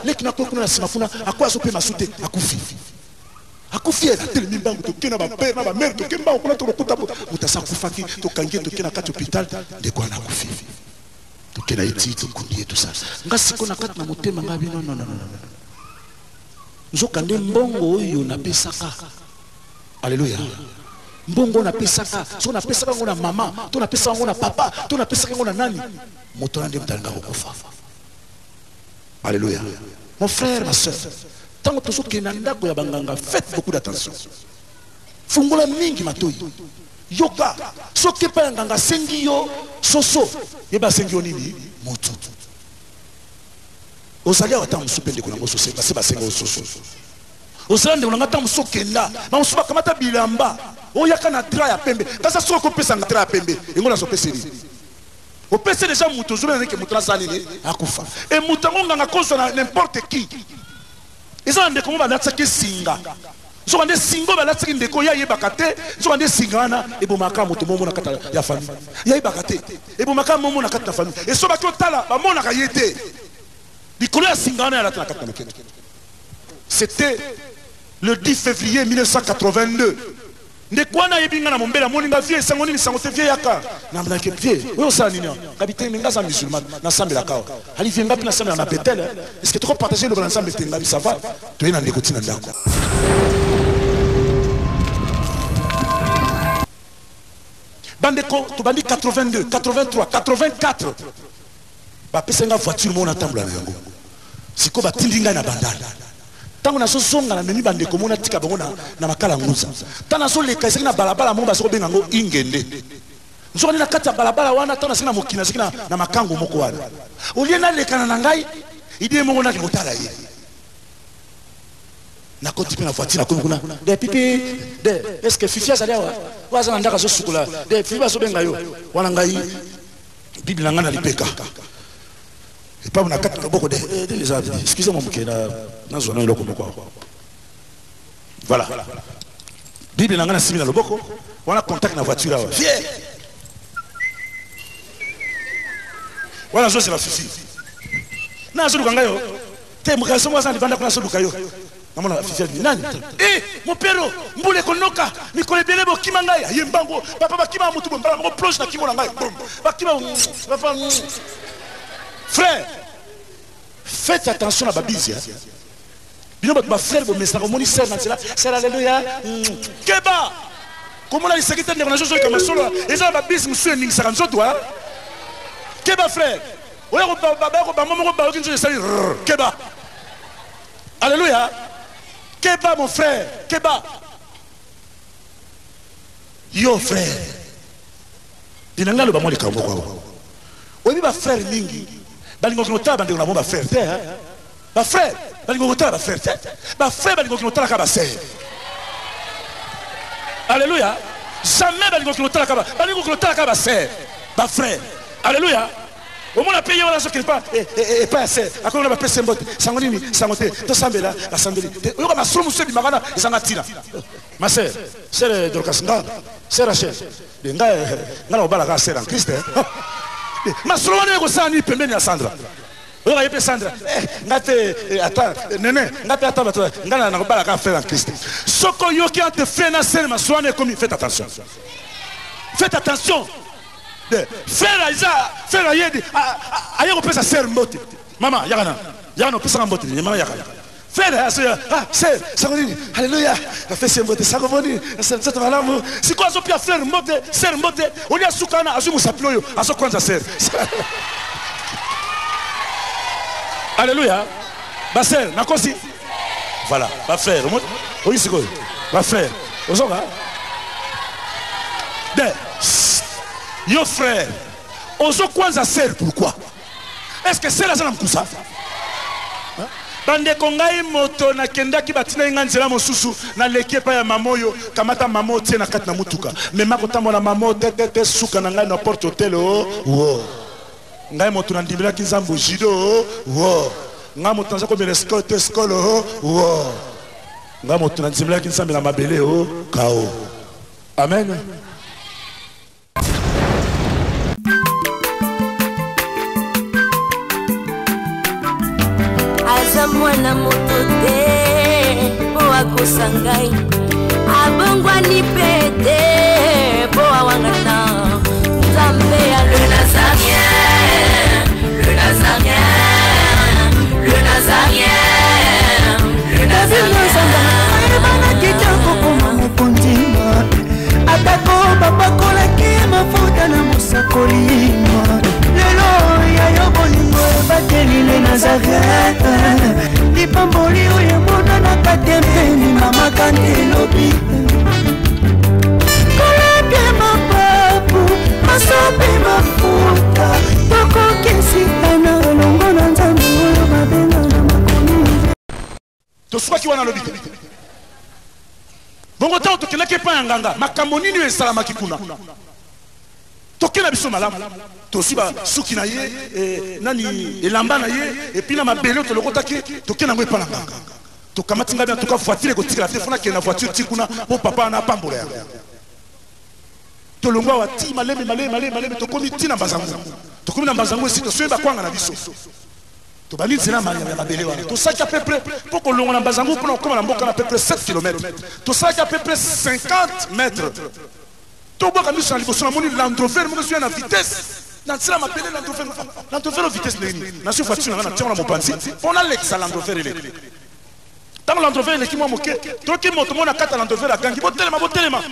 Leki na kuna na nsima kuna akoya azopema su te, akufi. Akufi ye atelemi mbangu, toke na bapere na bamere, toke mbangu kuna tokokuta moto asi akufaki, tokangi ye, toke na kati hôpital, ndeko wana akufi. Toke na ye ti tokundi ye tosala. Nga siko na kati na motema nga bino non non non. Nzoka nde mbongo oyo napesaka. Alléluia. Mbongo napesaka, so napesaka ngo na mama, to napesaka ngo na papa, to napesaka ngo na nani? Moto wana nde moto alinga kokufa. Alléluia. Mon frère, ma soeur, tango tozokende na ndako ya banganga, faites beaucoup d'attention. Fungola mingi matoi. Yoka, soki epai ya nganga asengi yo soso, yeba asengi yo nini? Moto. Ozali awa ntango mosusu mpe ndeko na ngo soso, basi basenga yo soso. Ozala ndeko na nga ntango mosusu okenda, bamosusu bakamata bilamba, oyaka na drap ya pembe. Kasi soki okopesa nga drap ya pembe, yango nazopeseli. Opesi deja moto, ozomona neke moto nasala nini? Akufa. E moto yango nganga akozwa na n'importe qui. Eza na ndeko moko balatisaki singa. Nzoka nde singa oyo balatisaki ndeko ye ayebaka te, nzoka nde singa wana ebomaka moto momo na kati ya famille. Ye ayebaka te. Ebomaka momo na kati na famille. E soki baki otala, bamonaka ye te. Likolo ya singa wana ye alata na kati na loketo. C'était le 10 février 1982. Ndeko wana ayebi nga na mombele, amoni nga vieux, sango nini, sango te vieux yaka. Na mnake vieux, oyo osala nini awa? Ngabi te, nga aza musulman, nasambelaka awa. Ali vieux nga mpe nasambela na Bethel, est-ce que toko partager loba na Nzambe te? Ngabi ça va, toye na ndeko ti na ndako. Bandeko, tobandi 82, 83, 84. Bapesa nga voiture moko natambola na yango. Sikoyo batindi ngai na Bandal. Tango nazozonga namemi bandeko moko natika bango na, na Makala Nguza. Tango nazoleka ezalaki na balabala moko baza kobenga yango Ingende. Nzoka nde na kati ya balabala wana tango nazalaki na mokili nazalaki na, na makango moko wana. Olie nalekana na ngai idee moko nake kotala ye. Nakoti mpe na voiture nakomi kuna de pipi de est-ce que Fifi azali awa? Oyo aza na ndako azosukola de Fifi bazobenga yo wana ngai Bible na ngai na lipeka epabu na kati na loboko de eza excusez moi moke na nazwa na eloko moko awa. Voilà, Bible na ngai nasimi na loboko wana, contact na voiture awa vie wana azozela Fifi na azoluka ngai yo te mokaso moko aza na libanda kuna azoluka yo. Namona Fifi abi nani? Eh, mopero mbula ekonoka mikolo ebele bokima ngai aye mbango papa bakima motu boye mbala moko plonge na kingo na ngai bom bakima papa. Frère, faites attention na babizi hein. Bino bato ba frère bomesaka omoni sœur na nzela, sœur alléluia, keba komona liseki te ndeko na zozoyoka masolo eza na babisi mosusu eningisaka nzoto hein. Keba frère, oya kobamba moko bayoki nzoto esali keba. Alléluia. Keba mon frère, keba. Yo frère. Dinanga loba mwa likambo moko awa. Oyebi ba frère mingi balingaka kotala bandeko na bango ba frère te hein. Ba frère balingaka kotala ba frère te. Ba frère balingaka kotala ka ba sœur. Alléluia. Jamais balingaka kotala ka ba balingaka kotala ka ba sœur, ba frère. Alléluia. Omona pe ye wana azokende pa epai ya sœur, akomi na bapesi ye mbote, sango nini, sango te, tosambela, basambeli te. Oyoka masolo mosusu ebimaka wana ezanga ntina. Ma sœur, sœur Dorcas, nga sœur Rachel, de nga nga na kobala kaka sœur en Christ. Masolo wana ekosala nini pembeni ya Sandra? Oyoka ye pe Sandra, nga te ata nene, nga pe ata bato, nga na kobala kaka frère en Christ. Soki oyoki entre frère na sœur masolo wana ekomi, faites attention. Faites attention. De frère aza frère ayedi aye kopesa sœur mbote. Mama yaka na yaka na opesaka mbote nini mama yaka. Frère azo ya ah sœur sango nini alléluia apesi mbote sango boni nzoto malamu. Sikoyo azopia frère mbote sœur mbote oli asuka na azwi mosapi oyo azokwanza sœur. Alléluia. Ba sœur nakosi. Voilà ba frère oyi sikoyo ba frère ozoka de yo frère ozokwanza sœur pourquoi? Est-ce que sœur aza na mkusa? Bandeko ngai moto nakendaki batindaki ngai nzela mosusu naleki epai ya mama oyo kamata mama otie na kati na mutuka mema kotambola mama te te te suka na ngai na porte hotel o wo ngai moto nandimelaki nzambo judo wo ngai moto naza komela skol te skol o wo ngai moto nandimelaki nzambe na mabele o kao. Amen. Aza mwana moto te mpo akosa ngai, abongwani mpe te mpo awangana Nzambe ya le Nazarien, le Nazarien, le Nazarien, le Nazarien. Ayebanaki te kokoma mokonzi, atako bapakolaki mafuta na mosakoli. Lelo ya yo bolingo ebateli le Nazaret, lipamboli oyo emonanaka te mpeni mama kante elobi kolapie mapapu masope mafuta tokokesitana elongo na Nzambe oyo babenga na makomi. Tosukaki wana lobi te. Bongo ntango tokendaki epai ya nganga, makambo nini oyo esalamaki kuna? Toke na biso malamu, tozwi basuki na ye, nani, elamba na ye, et puis na mabele oyo tolokotaki, toke nango epai na nganga. Tokamati ngai, en tout cas voiture ekotikala te, fo nakende na voiture ti kuna mpo papa wana apambola yango. Tolongwa awa ti malembe, malembe, malembe, malembe, tokomi ti na Mbazangu. Tokomi na Mbazangu, esi tosoyi bakwanga na biso, tobandi nzela ya mabele wana. Tosalaki à peu près, mpo kolongwa na Mbazangu mpona kokóma na mboka na peu près 7 km, tosalaki à peu près 50 mètres. Tobwaka miso na liboso, namoni Land Rover moko ezoya na vitesse na nzela mabele. Land Rover, Land Rover, vitesse ndenge nini? Nazwi voiture na nga, na tiango na mopanzi mpo nalekisa Land Rover eleka. Ntango Land Rover eleki mwa moke, toyoki moto moko na kati ya Land Rover agangi: "Botelema, botelema!"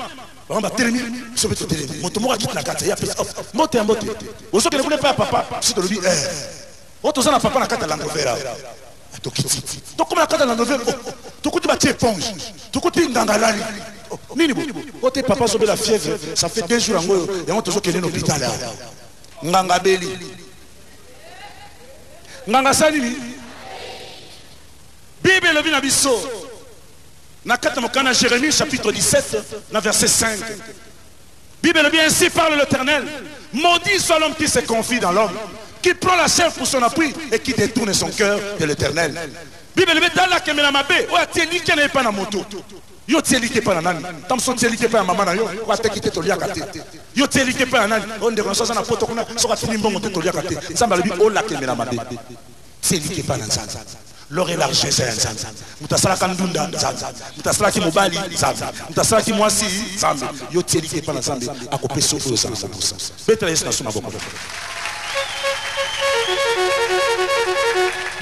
Bango batelemi, biso mpe totelemi. Moto moko akiti na kati ya apesi: "Oh, mbote ya mbote, bozokende kuna epai ya papa?" Biso tolobi: "Eh, oyo toza na papa na kati ya Land Rover awa." Tokiti, tokóma na kati ya Land Rover, oh, tokuti batie éponge, tokuti nganga alali. Oh, nini bo o te, papa azobela fièvre, ça fait 2 jours yango oyo, yango tozokende na hôpital awa. Nganga abeli, nganga asali nini? Bible elobi na biso na kati ya mokanda Jérémie chapitre 17 na verset 5, Bible elobi: "Ainsi parle l'Éternel: maudit soit l'homme qui se confie dans l'homme, qui prend la chair pour son appui et qui détourne son cœur de l'Éternel." Bible elobi: talakemela mabe oyo atie elikya na ye epai na moto. Yo tie elikya epai na nani? Ntango mosusu otie elikya epai ya mama na yo oyo ateki te, toliaka te. Yo tie elikya epai ya nani? Oyo ndeko na so aza na poto kuna, soki atindi mbongo te, toliaka te. Nzambe alobi: olakemela mabe, tie elikya epai na Nzambe. L'or et l'argent eza ya Nzambe. Moto asalaka ndunda, Nzambe. Moto asalaki mobali, Nzambe. Moto asalaki mwasi, Nzambe. Yo tie elikya epai na Nzambe, akopesa oyo oza na moposa. Betela Yesu na so maboko,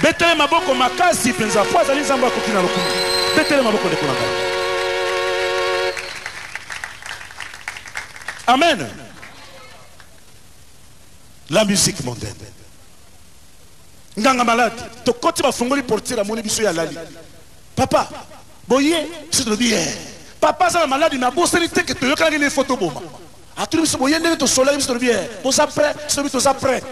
betele maboko makasi mpenza, po azali Nzambe akoki na lokumu. Betele maboko, ndeko na ngai. Amen. La musique mondaine. Nganga malade, tokoti, bafungoli portière, amoni biso, ye alali. "Papa, boye?" Biso tolobi: "Ye papa aza na maladi, me abosani te ke toyokanaki nde fo toboma." Atuni biso: "Boye ndenge tosolaki?" Biso tolobi: "Ye boza prêt?" Biso tolobi: "Toza prêt."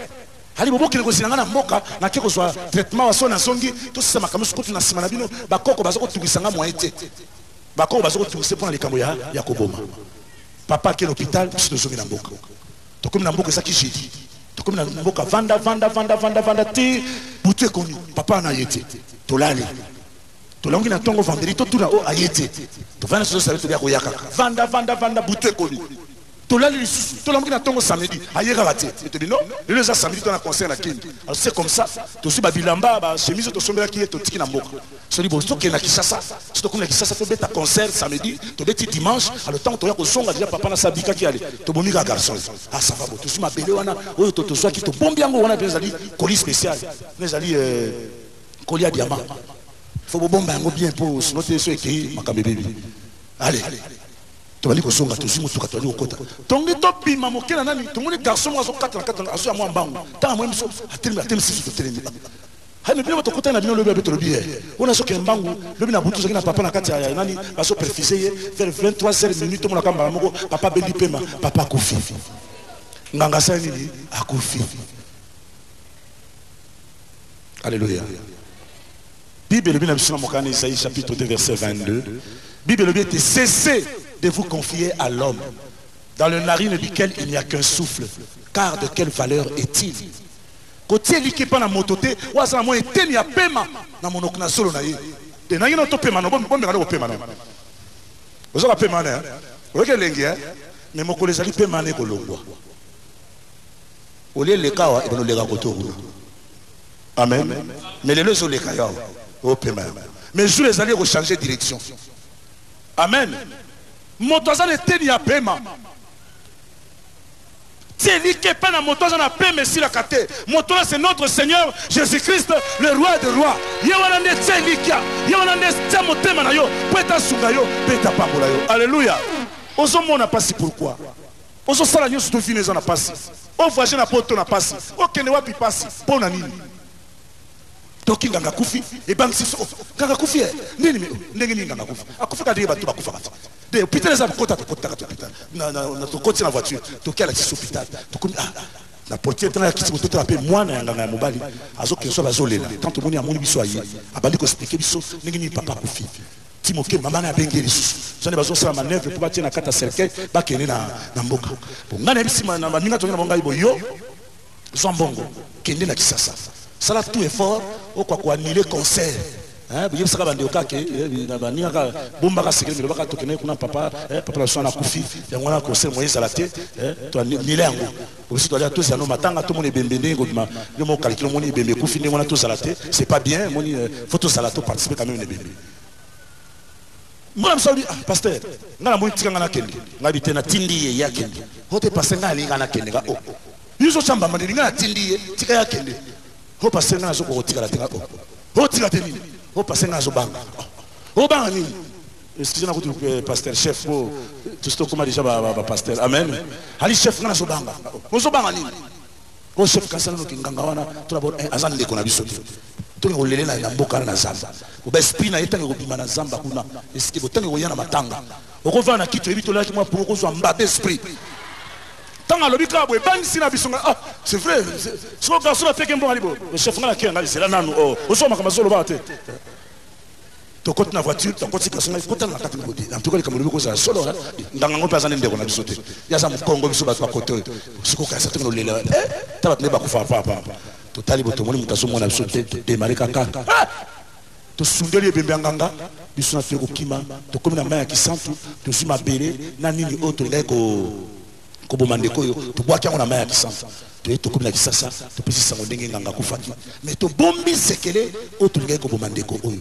Ali bobokende kozila nga na mboka, nake kozwa traitement waso, nazongi, tosisa makambo nyonso. Kutu na nsima na bino bakoko baza kotungisa nga, moye te, bakoko baza kotungisa mpona likambo ya koboma. Papa ake l'hôpital, biso tozongi na mboka. Tokomi na mboka, ezaki jeudi. Tokomi na mboka, vanda, vanda, vanda, vanda, vanda ti butu ekomi, papa wana aye te. Tolali, tolongi na ntongo vendredi, totuna o aye te. Tovanda, tozosala, tolia, koya kaka. Vanda, vanda, vanda, butu ekomi, tolali lisusu. Tolamuki na ntongo samedi, aye kaka te. Etobi no, lelo eza samedi, to na concert na Kini. Alors c'est comme ça, tozwi babilamba, bachemise tosombelaki ye, totiki na mboka. Soki bo tokende na Kinshasa, so tokomi na Kinshasa, tobeta concert samedi, tobeti dimanche. Alors ntango toya kozonga, déjà papa na sabikaki. Ale, tobomi kaka garçon. Ah, ça va. Bo tozwi mabele wana oyo tozwaki, tobombi yango wana mpe ezali colis spécial, wana ezali colis ya diamant. Faut bobomba yango bien, mpo sino te so ekei, makambo ebebi. Ale, tobali kozonga, tozwi motuka, tobali kokota. Tongi tobima moke na nani, tomoni garçon moko azokata na kati, azoya mwa mbangu. Ntango amoni biso, atelemi, atelemisi biso, totelemi. Hai, me bino tokutani na bino lobi abe? Tolobi: ye oyo nazokende mbangu. Lobi na butu ozalaki na papa na kati ya nani, bazoperfuser ye. Vers 23 heures minuit, tomonaka mbala moko papa abendi pema, papa akufi. Nganga asali nini? Akufi. Alléluia. Bible elobi na biso na mokanda Isaïe chapitre 2 verset 22, Bible elobi ete: "Cessez de vous confier à l'homme, dans le narine duquel il n'y a qu'un souffle, car de quelle valeur est-il?" Kotia elikya epa na moto te oyo aza na mwa eteni ya pema na monoko na zolo na ye te. Nangi na topema na bomeka nde kopema na ozoka pema wana oyoki elengi, me mokolo ezali pema wana ekolongwa, olie eleka awa, ebanda oleka koto kuna. Amen. Mais lelo ezoleka yo awa opema yango, mais jour ezali ekochange direction. Amen. Moto aza na eteni ya pema ti eliki epai na moto aza na pema esilaka te. Moto wana, c'est notre Seigneur Jésus Christ, le roi de roi. Ye wana nde tia elikya, ye wana nde tia motema na yo mpo ete asunga yo mpe ete apambola yo. Alleluya. Ozomona mpasi pourquoi? Ozosala nyonso to vino eza na pasi, o voyage na poto na pasi, okende wapi pasi, mpo na nini? Toki nganga akufi, ebangisi biso. Oh, nganga akufi eh, nini mi- ndenge nini nganga akufi? Akufi kaka ndenge bato bakufaka te. De hôpital eza kota, tokotaka te hôpital na, na, na tokoti na voiture, toki alakisi hôpital, tokomi ah na portier tanga ya kiti kototala mpe mwana ya nganga ya mobali azokende so bazolela. Tant tomoni, amoni biso, aye abandi koexplike biso ndenge nini papa akufi. Ti moke mama na abengi ye lisusu, zani bazosala manœuvre mpo batie na kati ya cercueil, bakende na mboka. Bo ngai nayebisi na baninga toki na bango, ngai bo yo zwa mbongo, kende na Kisasa, sala tout effort okwa koannule concert. Hein, boyebisaka bandeko kaka eh, na baninga kaka bombaka sekele milobaka tokende kuna, papa eh, papa na biso wana akufi, yango wana concert moyen ezala te eh, toannule yango. Biso toalia tozala no matanga, tomona ebembe ndenge kobima. Yo moko calcule, omoni ebembe ekufi ndenge wana, tozala te, c'est pas bien. Omoni faut tozala, to participer quand même na ebembe. Mwana mosu alobi: ah pasteur, ngai namoni tika ngai nakende. Ngai bi te, natindi ye, ye akende. O te pasteur, ngai alingi ngai nakende. Ngai o yo ozotya mbamba nini? Ngai natindi ye, tika ye akende. O pasteur, ngai nazokoka kotikala te. Ngai o otika te nini? O pasteur, ngai azobanga. Obanga nini? Excusez na kutu pasteur chef po tosi tokóma déjà ba pasteur. Amen. Ali chef, ngai nazobanga. Ozobanga nini? O chef, kasi nanoki nganga wana to d'abord aza ndeko na biso te. Tolinga kolele na mboka wana na zamba, ba esprit na ye ntango ekobima na zamba kuna, eske botango ekoya na matanga, okovanda na kiti, oyebi tolelaki mwa po okozwa mbabe esprit. Ntango alobi kaka boye, ebangisi na biso. Ngai ah, c'est vrai, soko garçon nateke mbongo, ali bo chef, ngai nakeya, ngai zela nanu o ozwa makambo azolobaka te. Tokoti na voiture, tokoti garçon, ngai kotala na kati bote. En tout cas likambo lobi kozala solo, nganga ngo mpe aza nde ndeko na biso te, ye aza mokongo, biso bato bakote oyo. Sikoyo kanisa tongo lolela ta bato nde bakufa papa. Totali bo, tomoni moto azomona biso te, todemare kaka. Ah! Tosundoli ebembe ya nganga, biso na toye kokima, tokomi na mai ya Kisantu, tozwi mabele na nini oyo tolingaki koboma ndeko oyo, tobwaki yango na mai ya Kisantu. Toye, tokomi na Kisasa, topesi sango ndenge nganga akufaki, mais tobombi sekele oyo tolingaki koboma ndeko oyo.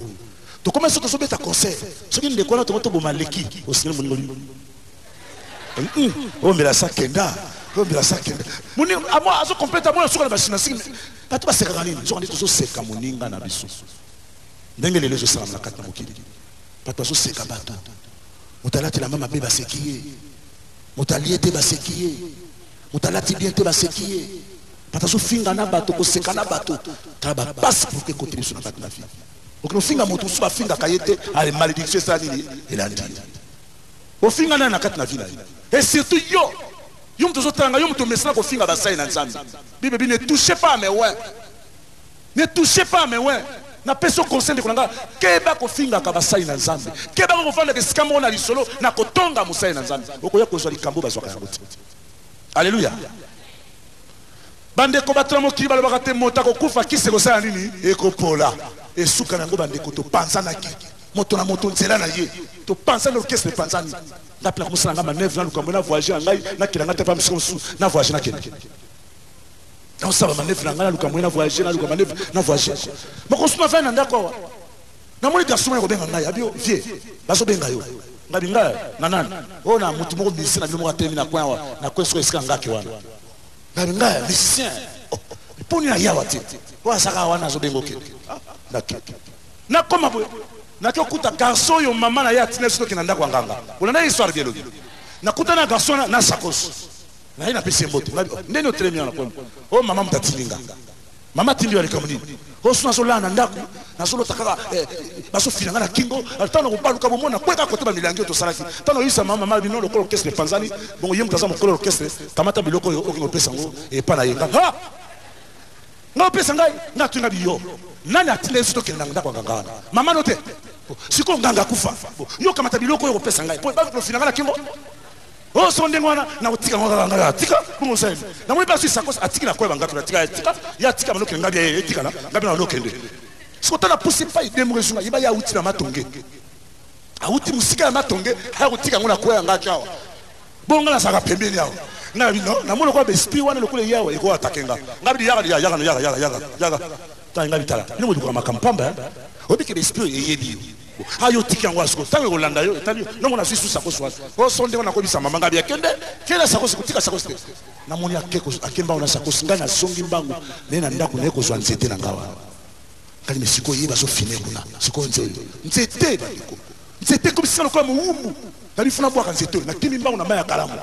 Tokoma so tozobeta concert, soki ndeko wana tongo toboma leki osengeli moningo oyo mbela sa kenda, oyo mbela sa kenda, moninga amo azokomplete amona suka na basina siki. Bato basekaka nini? Nzoka nde tozoseka moninga na biso. Ndenge lelo ezosalama na kati na mokili, bato bazoseka bato. Moto alati elamba mabe, baseki ye. Moto alie te, baseki ye. Moto alati bien te, baseki ye. Bato azofinga na bato, koseka na bato. Tala bapasi pourke ekoteli biso na kati na vie. Okende ofinga moto mosusu, bafingaka ye te, ale malédiction esala nini? Elandi ye. Ofinga nani na kati na vie na ye? Et surtout yo, yo moto ozotala ngai, yo moto omesana kofinga basali na Nzambe. Bible ebi: ne touchez pas à mes oints, ne touchez pas à mes oints. Napesi yo conseil, ndeko na ngai: keba kofingaka basali na Nzambe, keba kofandaka esika moko na lisolo na kotonga mosali na Nzambe. Okoya kozwa likambo bazwaka yango te. Alleluya. Bandeko, bato na mokili balobaka te moto akokufa, kisi ekosala nini? Ekopola. Esuka na yango, bandeko, topanzanaki, moto na moto nzela na ye. Topanzani, orchestre epanzani. Nga mpe nakomosala nga manœuvre, naluka mbo na voyage na ngai, nakenda nga te pa misiko mosusu, na voyage, nakende, naosala bamanœuvre na ngai, naluka moye na voyage, naluka manœuvre na voyage. Mokosusu navandi na ndako awa, namoni garçon moko kobenga ngai, abi: vie, bazobenga yo. Ngabi: ngai na nani? Oyo na motu moko musicien na bino moko atelemi na coin awa, na coin soko esika ngaki wana. Ngabi: ngai musicien mpo nini ayawa te? Oyo azaka wana azobenga, okende. Nakende, nakoma boye, naki okuta garçon oyo mama na ye atina biso tokende na ndako ya nganga. Olanda histoire bien elobi, nakuta na garçon na sakosi na ye, napesi ye mbote. Ngabi: ndeni otelemi wana? Kombo oyo mama moto atindi nga. Mama atindi yo likambo nini? Oyo so nazolala na ndako, nazolota kaka bazofina nga na kingo. Ntango nakobaluka, bomona kweka kote bamilangi oyo tosalaki. Ntango oyebisa mama, mama bino lokola orchestre epanzani bongo, ye moto aza mokolo orchestre, kamata biloko oyo okende kopesa yango epa na ye. Nga ha nga opesa ngai, nga atuni nga biyo: nani atinda yesu tokende na ndako ya nganga wana? Mama no te? Sikoyo nganga akufa, yo kamata biloko oyo kopesa ngai po bakofina nga na kingo. Oyo so ndenge wana nakotika yango kaka ngai atika bongo osaleli. Namoni mpe asui sakosi, atiki na koya bangato, atika, atika ye, atika banokende, ngabi ye etikala, ngabi na banokende. Siko tala pusi epai de moko ezunga yeba ye awuti na Matonge, awuti mosika ya Matonge, aya kotika yango na koya ngaki awa. Bongo ngai nazalaka pembeni awa. Ngai nabi no namoni lokola baesprit wana lokola eyawa ekoatake nga. Ngabi: yaka, yaka, yaka, yaka, yaka, yaka. Tala ngai bitala bino bolukaka makambo pamba eh? Oyebi ke baesprit oyo eyebi yo ah yo otiki yango asiko ntango ekolanda yo etali yo nongo nazwi su sakosi wana oso ndenge nakobisa mama ngai akende kende sakosi kotika sakosi te namoni ake ake mbango na sakosi ngai nazongi mbangu naye na ndako naye kozwa nzete na ngai wana kali me sikoyo ye bazofine kuna sikoyo nzete nzete bandeko nzete ekomisika lokola mowumbu na bifuna bwaka nzete oyo nakimi mbangu na mai ya kalamu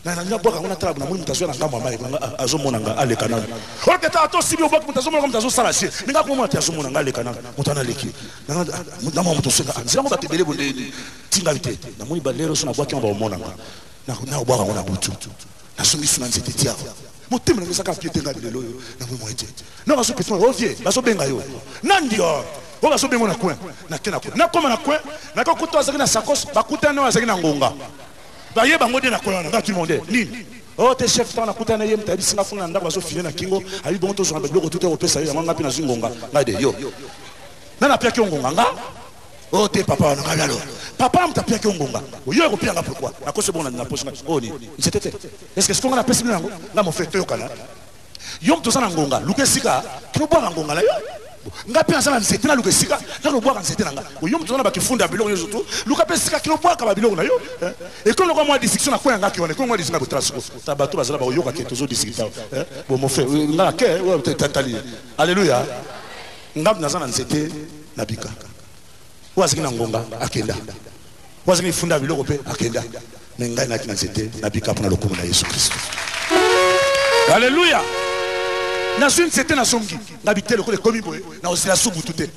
na na bwaka yango natala namoni moto azwa na ngambo ya mai azomona nga aleka nanu oke ta ata osibi obwaki moto azomona moto azosala se me nga komona te azomona nga aleka nanu moto wana aleki namona moto osenga ah, nzela ngo bato ebele bondeni tingai te namoni balero so nabwaki yango baomona nga nakobwaka yango na butu nazongisi na nzete ti awa motema nango ezaka pie te ngai lelo oyo namoni moye te no bazopesa o vie bazobenga yo nandi o oyo bazobenga na coin nake na coin nakoma na coin nakokuta azalaki na sakos bakutani oyo azalaki na ngonga baye bango nde na coin wana nga tout le monde nini o te chef ntango nakutani na ye moto ayebisi nga kuna na ndako bazofile na kingo ayebi bongo tozwa biloko tuta kopesa yo yango nga mpe nazwi ngonga ngai de yo nani apiaki yo ngonga nga o te papa wana ngai alo papa moto apiaki yo ngonga oyo ekopia nga pourquoi nakosi bongo na posi nga oyo nini nzete te est ce que sikoyo nga napesi bino yango nga mon frère toyokana yo moto oza na ngonga luka esika kinobwaka ngonga na yo nga mpe naza na nzete naluka esika nakolobwaka nzete na nga yo moto oza na bakifunda ya biloko nyonso tu luka mpe esika kinobwaka babiloko na yo ekomi lokola mwa discussion na kweya ngaki wana ekomi mwa discussion botala siko ta bato bazala bakoyoka ke tozo discuter bon mon frère nga na ke tatali alléluia nga naza na nzete na bika oyo azalaki na ngonga akenda oyo azalaki na ifunda ya biloko mpe akenda me ngai nayaki na nzete nabika mpo na lokumu na Yesu Kristo. Aleluya! Nazwi nzete nazongi nga bite lokola ekomi boye nakozela su butu te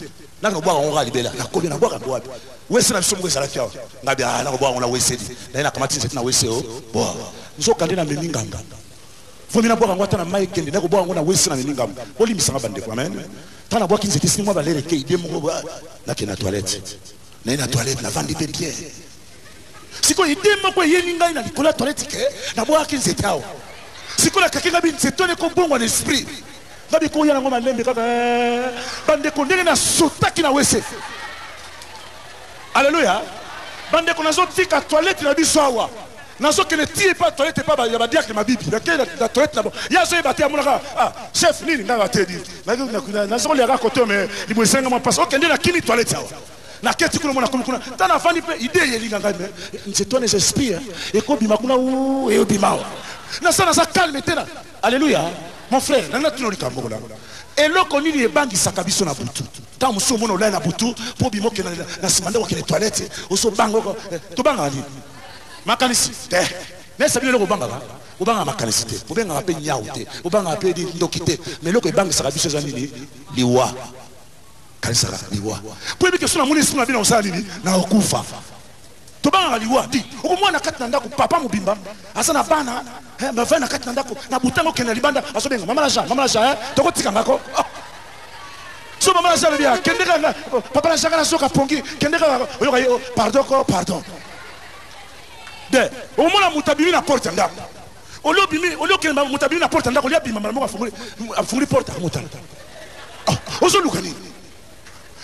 naki nobwaka yango kaka libela nakomi nabwaka yango wapi wese na biso moko ezalaki awa nga bi ah nakobwaka yango na wese di naye nakamati nzete na wese o boa nzoka nde namemi nganga vomi nabwaka yango ata na mai ekende nakobwaka yango na wese namemi ngambo bolimbisa nga bandeko amen ntango nabwaki nzete esili mwa balere ekei de moko nakende na toilette naye na toilette navandi mpe bien sikoyo ide moko eyeli ngai na likolo ya toilette ke nabwakaki nzete awa sikoyo nakaki ngai binzete wana ekobongwa na esprit ngai bikoya nango malembe kaka eh, bandeko ndenge nasotaki na wese aleluya bandeko nazotika toilette na biso awa nazokende ti epa toilette epa ya badiakre mabibi nakei na toilette na bango ye azoyeba te amonaka ah chef nini ngai batedi nazokolia kaka kote me libo esenga mwa mpasi okende nakimi toilette awa naketi kuna mona komi kuna ntango nafandi mpe ide eyelinga ngai me nzete wana eza esprit ekobima kuna eyobima awa nasa naza calme te na alleluya mon frère nanga natuna likambo moko na eloko nini ebangisaka biso na butu ntango mosusu omona olai na butu mpo obima okende na nsima ndako okende toilette ozobanga eh, tobangaka nini makanisi te nayesa bino eloko obangaka obangaka makanisi te obengaka mpe nyau te obangaka mpe ndoki te ma eloko ebangisaka biso eza nini liwa kanisaka liwa mpo yebi kesio namoni esprit na bino kosala nini nakokufa tobangaka liwa di okomona na kati na ndako papa mobimba aza na bana eh, bavai na kati na ndako na butango okende na libanda azobenga mama na jean mama na jean eh, tokotika ngako oh. so mama na jean alobi ah, kende kaka papa na jean kaka nazoka pongi kende kaka oyoka ye oh, pardon ko pardon de okomona moto abimi na porte ya ndako olie obimi olie okende moto abimi na porte ya ndako olie abima mbala moko afungoli porte akomotala ah, ozoluka nini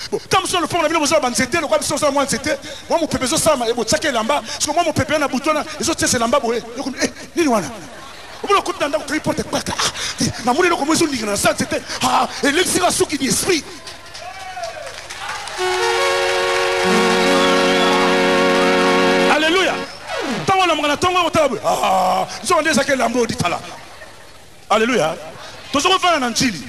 ntango mosusu na lopango na bino bozala banzete lokola biso ozala mwa nzete mwa mopepe ezosalama eh, botiaki elamba siko mwa mopepe na butu wana ezotiesa elamba boye eh, nini wana omona okoti na ndako okangi porte kpaka ah, namoni eloko mo ezoningana na sa nzete ah, elekisi nga suki ni esprit alleluya ntango olamuka na ntongo otala boye nzoka nde ezalaki elamba oditala Alléluia. Tozo kofanda na Njili.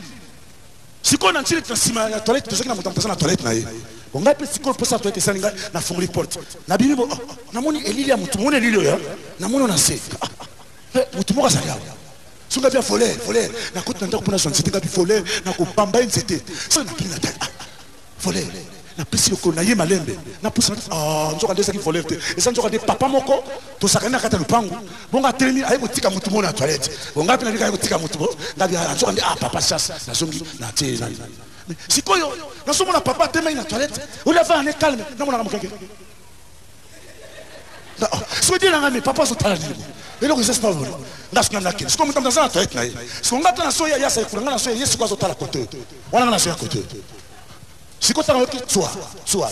Sikoyo na Njili na nsima ya toilette tozalaki na moto aza na toilette na ye. Bon ngai mpe sikoyo mposa toilette esali ngai nafungoli porte. Nabimi bo oh, namoni elili ya motu, moni elili oyo namoni na se. Ah, eh, motu moko azali awa. Soki ngai bia voler, voler. Nakoti na ndako mpo nazwa nzete ngai bi voler, nakobamba ye nzete. Soki nakimi na tali. Ah, voler napesi lokolo na ye malembe napusa ah, nzoka nde ezalaki voler te eza nzoka nde papa moko tosakani na kati ya lopango bongo atelemi aye kotika motu moko na toilette bo ngai mpe nabika aye kotika motu bo ngai ah, nzoka nde ah papa chasse nazongi na tie nani sikoyo nazomona papa atelemaki na toilette olie afanda ne calme namonaka mokeke oh, soki die na ngai me papa azotala nini bo eloko eza sipa boni nga soki nakende sikoyo moto aza na toilette na ye sikoyo ngai ata na soya ye asali kuna ngai na soya ye sikoyo azotala kote oyo wana ngai nazoya kote oyo sikoyo ntango yoki tswa tswa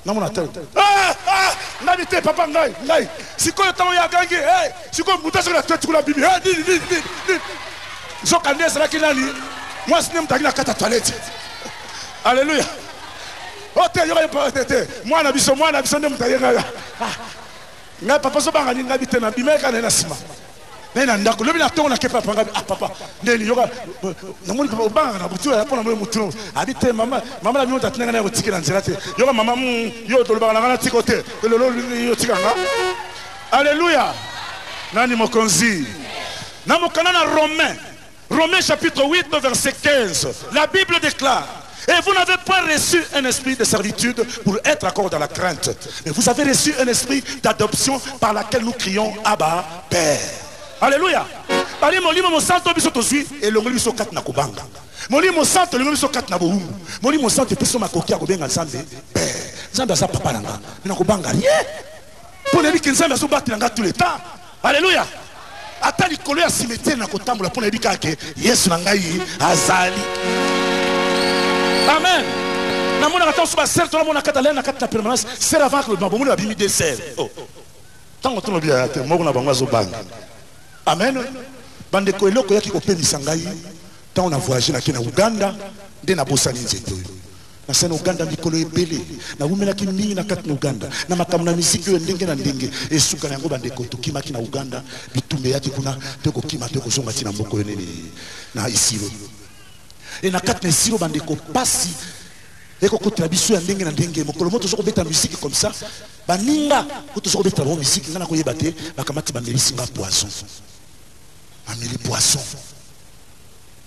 namona te ah, ah, ngai te papa ngai ngai sikoyo ntango ye agangi eh, sikoyo moto azoki na toilette kuna bibi eh, nini nini nini nini nzoka nde ezalaki nani mwasi nde moto aki na kati ya toilette. Alleluya. O te yoka ye te te mwana biso mwana biso nde moto aye ngai. Ah. Ngai papa sobanga nini ngai bitema bimeka na ye na nsima. Naye na ndako lobi na ntongo nake papa ngai ah papa ndeni yoka namoni papa obangaka na butu ya mpo namoni motu abi te mama mama na bino tatina ngai na kotikela nzela te yoka mama mm, yo tolobaka na ngai natiko te lelo yo tika nga. Alleluya. Nani mokonzi? Na mokanda na Romain Romains chapitre 8 verset 15, la Bible déclare, Et vous n'avez pas reçu un esprit de servitude pour être encore dans la crainte, mais vous avez reçu un esprit d'adoption par laquelle nous crions Abba, Père. Alléluia. Bali molimo mosanto biso tozwi elongoli biso kati na kobanga. Molimo mosanto elongoli biso kati na bowumbu. Molimo mosanto epesi makoki ya kobenga Nzambe Père. Nzambe aza papa na nga. Mina kobanga rien. Mpo nayebi ke Nzambe azobatela nga tout le temps. Alléluia. Ata likolo ya cimetière na kotambola mpo nayebi kaka ke Yesu na ngai azali. Amen. Namonaka ntango mosusu basere tolamona kati alaya na kati na permanence sere avant que bomoni babimi de sere. Oh. Ntango tolobi ya te moko na bango azobanga. Amen. Bandeko eloko eyaki kopemisa ngai ntango na voyage nake na Uganda nde nabosani nzete oyo. Nasali na Ouganda mikolo ebele. Nawumelaki mingi na kati na Ouganda na makambo na miziki oyo ndenge na ndenge. Esuka na yango bandeko tokimaki na Ouganda, bitumba eyaki kuna, toye kokima toye kozonga ti na mboka oyo nini na Isiro. E na kati na Isiro bandeko pasi ekokotela biso ya ndenge na ndenge. Mokolo moko tozo kobeta miziki comme ça, baninga oyo tozo kobetela bango miziki ngai nakoyeba te, bakamati bamelisi nga poison. Bameli poison.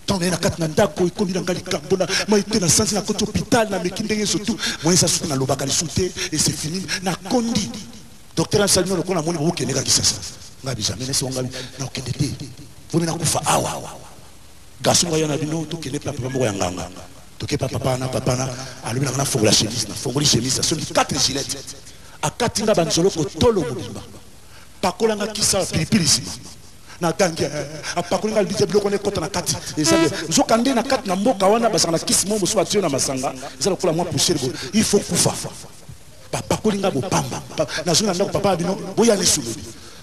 Ntango naye na kati na ndako ekomi na ngai likambo na mai te na sanzi nakoti hôpital nameki ndenge surtout moyen eza soki nalobaka lisusu te et c'est fini nakondi docteur asali no lokola namoni bokende kaka kisasa ngai bijamai nesi ngai nakokende te vomi nakufa awa garçon ngai ya na bino tokende pa papa moko ya nganga toke pa papa na papa na alobi nanga nafongola chemise nafongoli chemise asombi 4 gilette akati nga banzoloko tolo mobimba pakola nga kisa pilipili nsima Nagangi eh, apakoli ngai alobiki biloko wana ekota na kati eza bien. Nzoka nde na kati na mboka wana bazalaka na kisi moko mosusu batie na masanga eza lokola mwa poussière boye, il faut kufa. Bapakoli ngai bopamba, nazongi na ndako papa na bino boya lisu lobi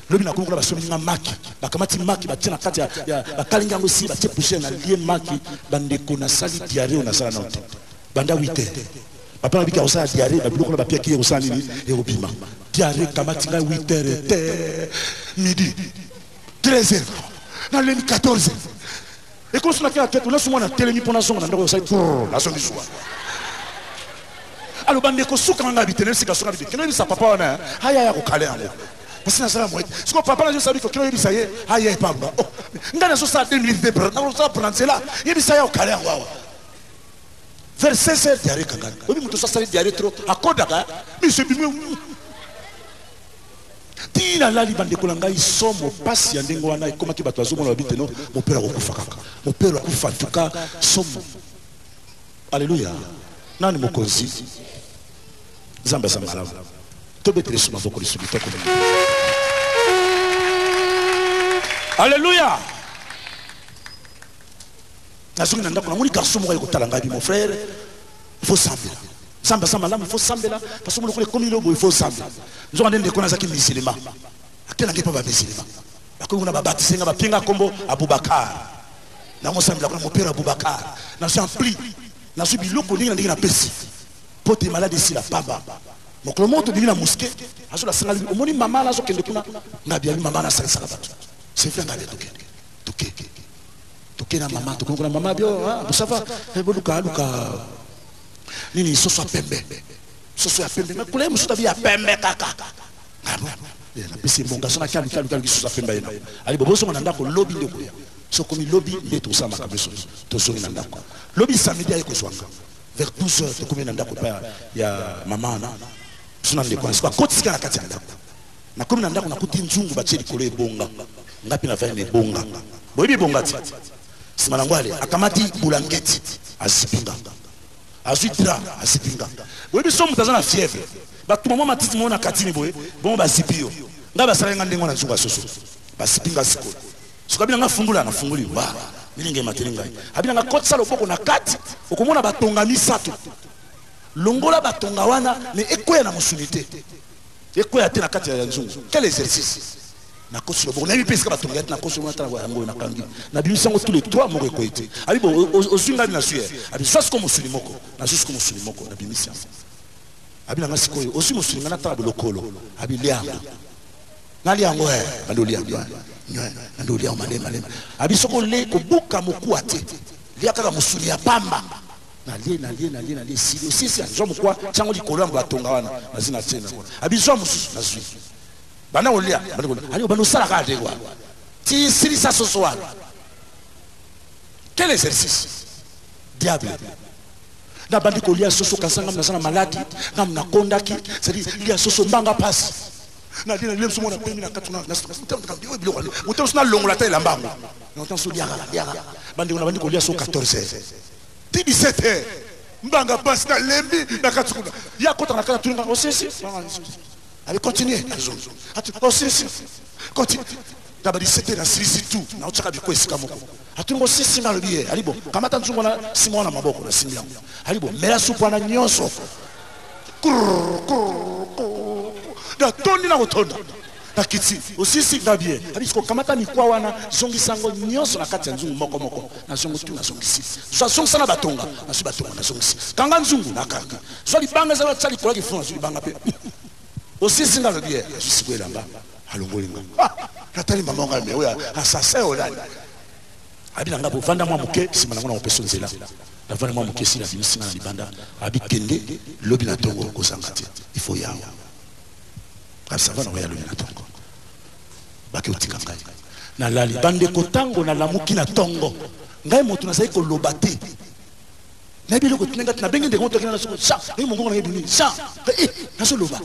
lobi nakomi kuna basombi nga maki, bakamati maki batie na kati ya bakalingi yango esi batie poussière na lie maki. Bandeko nasali diarrhee oyo nasala nano te banda 8 heures. Papa na biki akosala diarrhee ba biloko na bapiaki ye kosala nini ekobima diarrhee ekamati ngai 8 heures te midi 13 heures nalemi 14 heures ekosi na kela tete naso mwana telemi mpo nazonga na ndako osali nazongi zuwa alo bandeko suka na ngai bitene sika suka bite kino yebisa papa wana aya ya kokale yango parce nazala moye siko papa nazosala biko kino yebisa ye aya epamba oh ngai nazosala 2 minutes te nazosala branzela yebisa ye okale yango awa Vers 16 heures diarrhée kangani. Oyebi moto asali diarrhée trop akodaka miso ebimi ti nalali bandeko na ngai somo pasi ya ndenge wana ekomaki bato bazomona babi te no mopero akokufa kaka mopero akufa ntuka somo aleluya nani mokonzi nzambe aza malamu tobetele su maboko lisu kitoko mingi aleluya Nazongi na ndako namoni garçon moko aye kotala ngai, mon frère, il faut sambela. Nzambe aza malamu, il faut sambela parce que lokola ekomi lobo, il faut sambela. Nzoka nde ndeko nazaki musulman. Akela ngai pa ba musulman. Bakomi kuna ba baptiser nga, bapie nga kombo Aboubacar. Nango sambela kuna mon père Aboubacar. Nazwi ampli, nazwi biloko ndenge na ndenge napesi. Po te malade esila pamba. Mokolo moko tobimi na mosquée, azola sanga omoni mama nazokende kuna, ngabi abi mama nasalisaka bato. C'est vrai ngabi tokende. Tokende. Toke na mama, tokomi kuna mama bio, ah, bon ça va. Eh, boluka aluka nini soso ya pembe. Soso ya pembe, mais couleur mosusu tabi ya pembe kaka. Ah bon. Eh, napesi mbongo garçon naki aluki aluki aluki soso ya pembe aye na. Ali bobozonga na ndako lobi nde okoya. Sokomi lobi nde tokosala makambo nyonso. Tozongi na ndako. Lobi samedi aye kozwa nga. Vers 12 heures tokomi na ndako epai ya mama wana. Biso na ndeko wana sikoyo akotisi nga na kati ya ndako. Nakomi na ndako nakuti nzungu batie likolo ebonga. Nga mpe navandi na ebonga. Boyebi ebonga ti? Sima na yango ale akamati bulangeti azipi nga. Azwi drap azipi nga. Boyebi soki moto aza na fièvre, batuma mwa matiti moko na katini boye, bongo bazipi yo. Nga basalaki nga ndenge wana nzungu ya soso. Bazipi nga sikoyo. Sikoyo abi na nga fungula, nafunguli wa milinga emateli ngai. Abi na nga kotisa loboko na kati, okomona batonga misato. Longola batonga wana mais ekweya na mosuni te. Ekweya te na kati ya nzungu. Quel exercice! Nakosi loboko, nayebi mpe esika batonga ete nakosi loboko, natala yango oyo nakangi, nabimisi yango tous les trois, moko ekoyi te. Abi bo ozwi ngai, nazwi ye. Abi zwa sikoyo mosuni moko, nazwi sikoyo mosuni moko, nabimisi yango. Abi na ngai sikoyo ozwi mosuni, ngai natala bolokolo. Abi lia yango, nalia yango e bandi olia yango nywe, bandi olia yango malema malema. Abi soki ole kobuka mokuwa te, lia kaka mosuni ya pamba. Nalie, nalie, nalie, nalie, esili osisi. Zwa mokuwa, tiango likolo yango batonga wana, nazwi na tie nango. Abi zwa mosusu, nazwi. Banda kolia, banda kolia, ali banda osala kaka te kwa ti silisa soso wana. Quel exercice diable! Nabandi kolia soso, kanisa ngam naza na maladi, ngam nakondaki, c'est-à-dire lia soso mbanga pasi. Nalie, nalie mosu mona pemi na kati na biloko moto mosu, nalongola ata elamba yango na moto mosu. Liaka, liaka, bandeko, nabandi kolia so 14 heures ti 17 heures, mbanga pasi, nalembi na kati kuna. Ye akota na kati, atuninga osisi. Allez, continuez. Osisi, continue. Na ba 17 na silisi tout, na otiaka biko esika moko. Atungo sisi nga alobi ye ali bo kamata nzungu na sima wana maboko na simbi yango. Ali bo mela supu wana nyonso. Natondi na kotonda, nakiti osisi nga bien. Abi siko kamata mikwa wana, zongisa yango nyonso na kati ya nzungu moko moko. Nazongo tu, nazongisi. Zwa, zongisa na batonga, nazwi batonga, nazongisi. Kanga nzungu, nakangi. Zwa libanga ezali otya likolo ya kifufu, nazwi libanga mpe. Osisi nga alobi ye azwi sikoyo elamba, alongoli nga. Natali mama ngai, me oyo assassin oyo nani? Abi na nga bovanda mwa moke, nsima nango nakopesa nzela. Navanda mwa moke, esili, abimisi nga na libanda. Abi kende, lobi na ntongo kozanga te, il faut yawa. Abi ça va, nakoya lobi na ntongo. Bake otika ngai nalali. Bandeko, ntango nalamuki na ntongo, ngai moto nazali koloba te, nayebi eloko etinda ngai te. Nabengi ndeko moto akenda na soko Jean, nayebi mongongo na ngai ebimi Jean. Eh, nazoloba,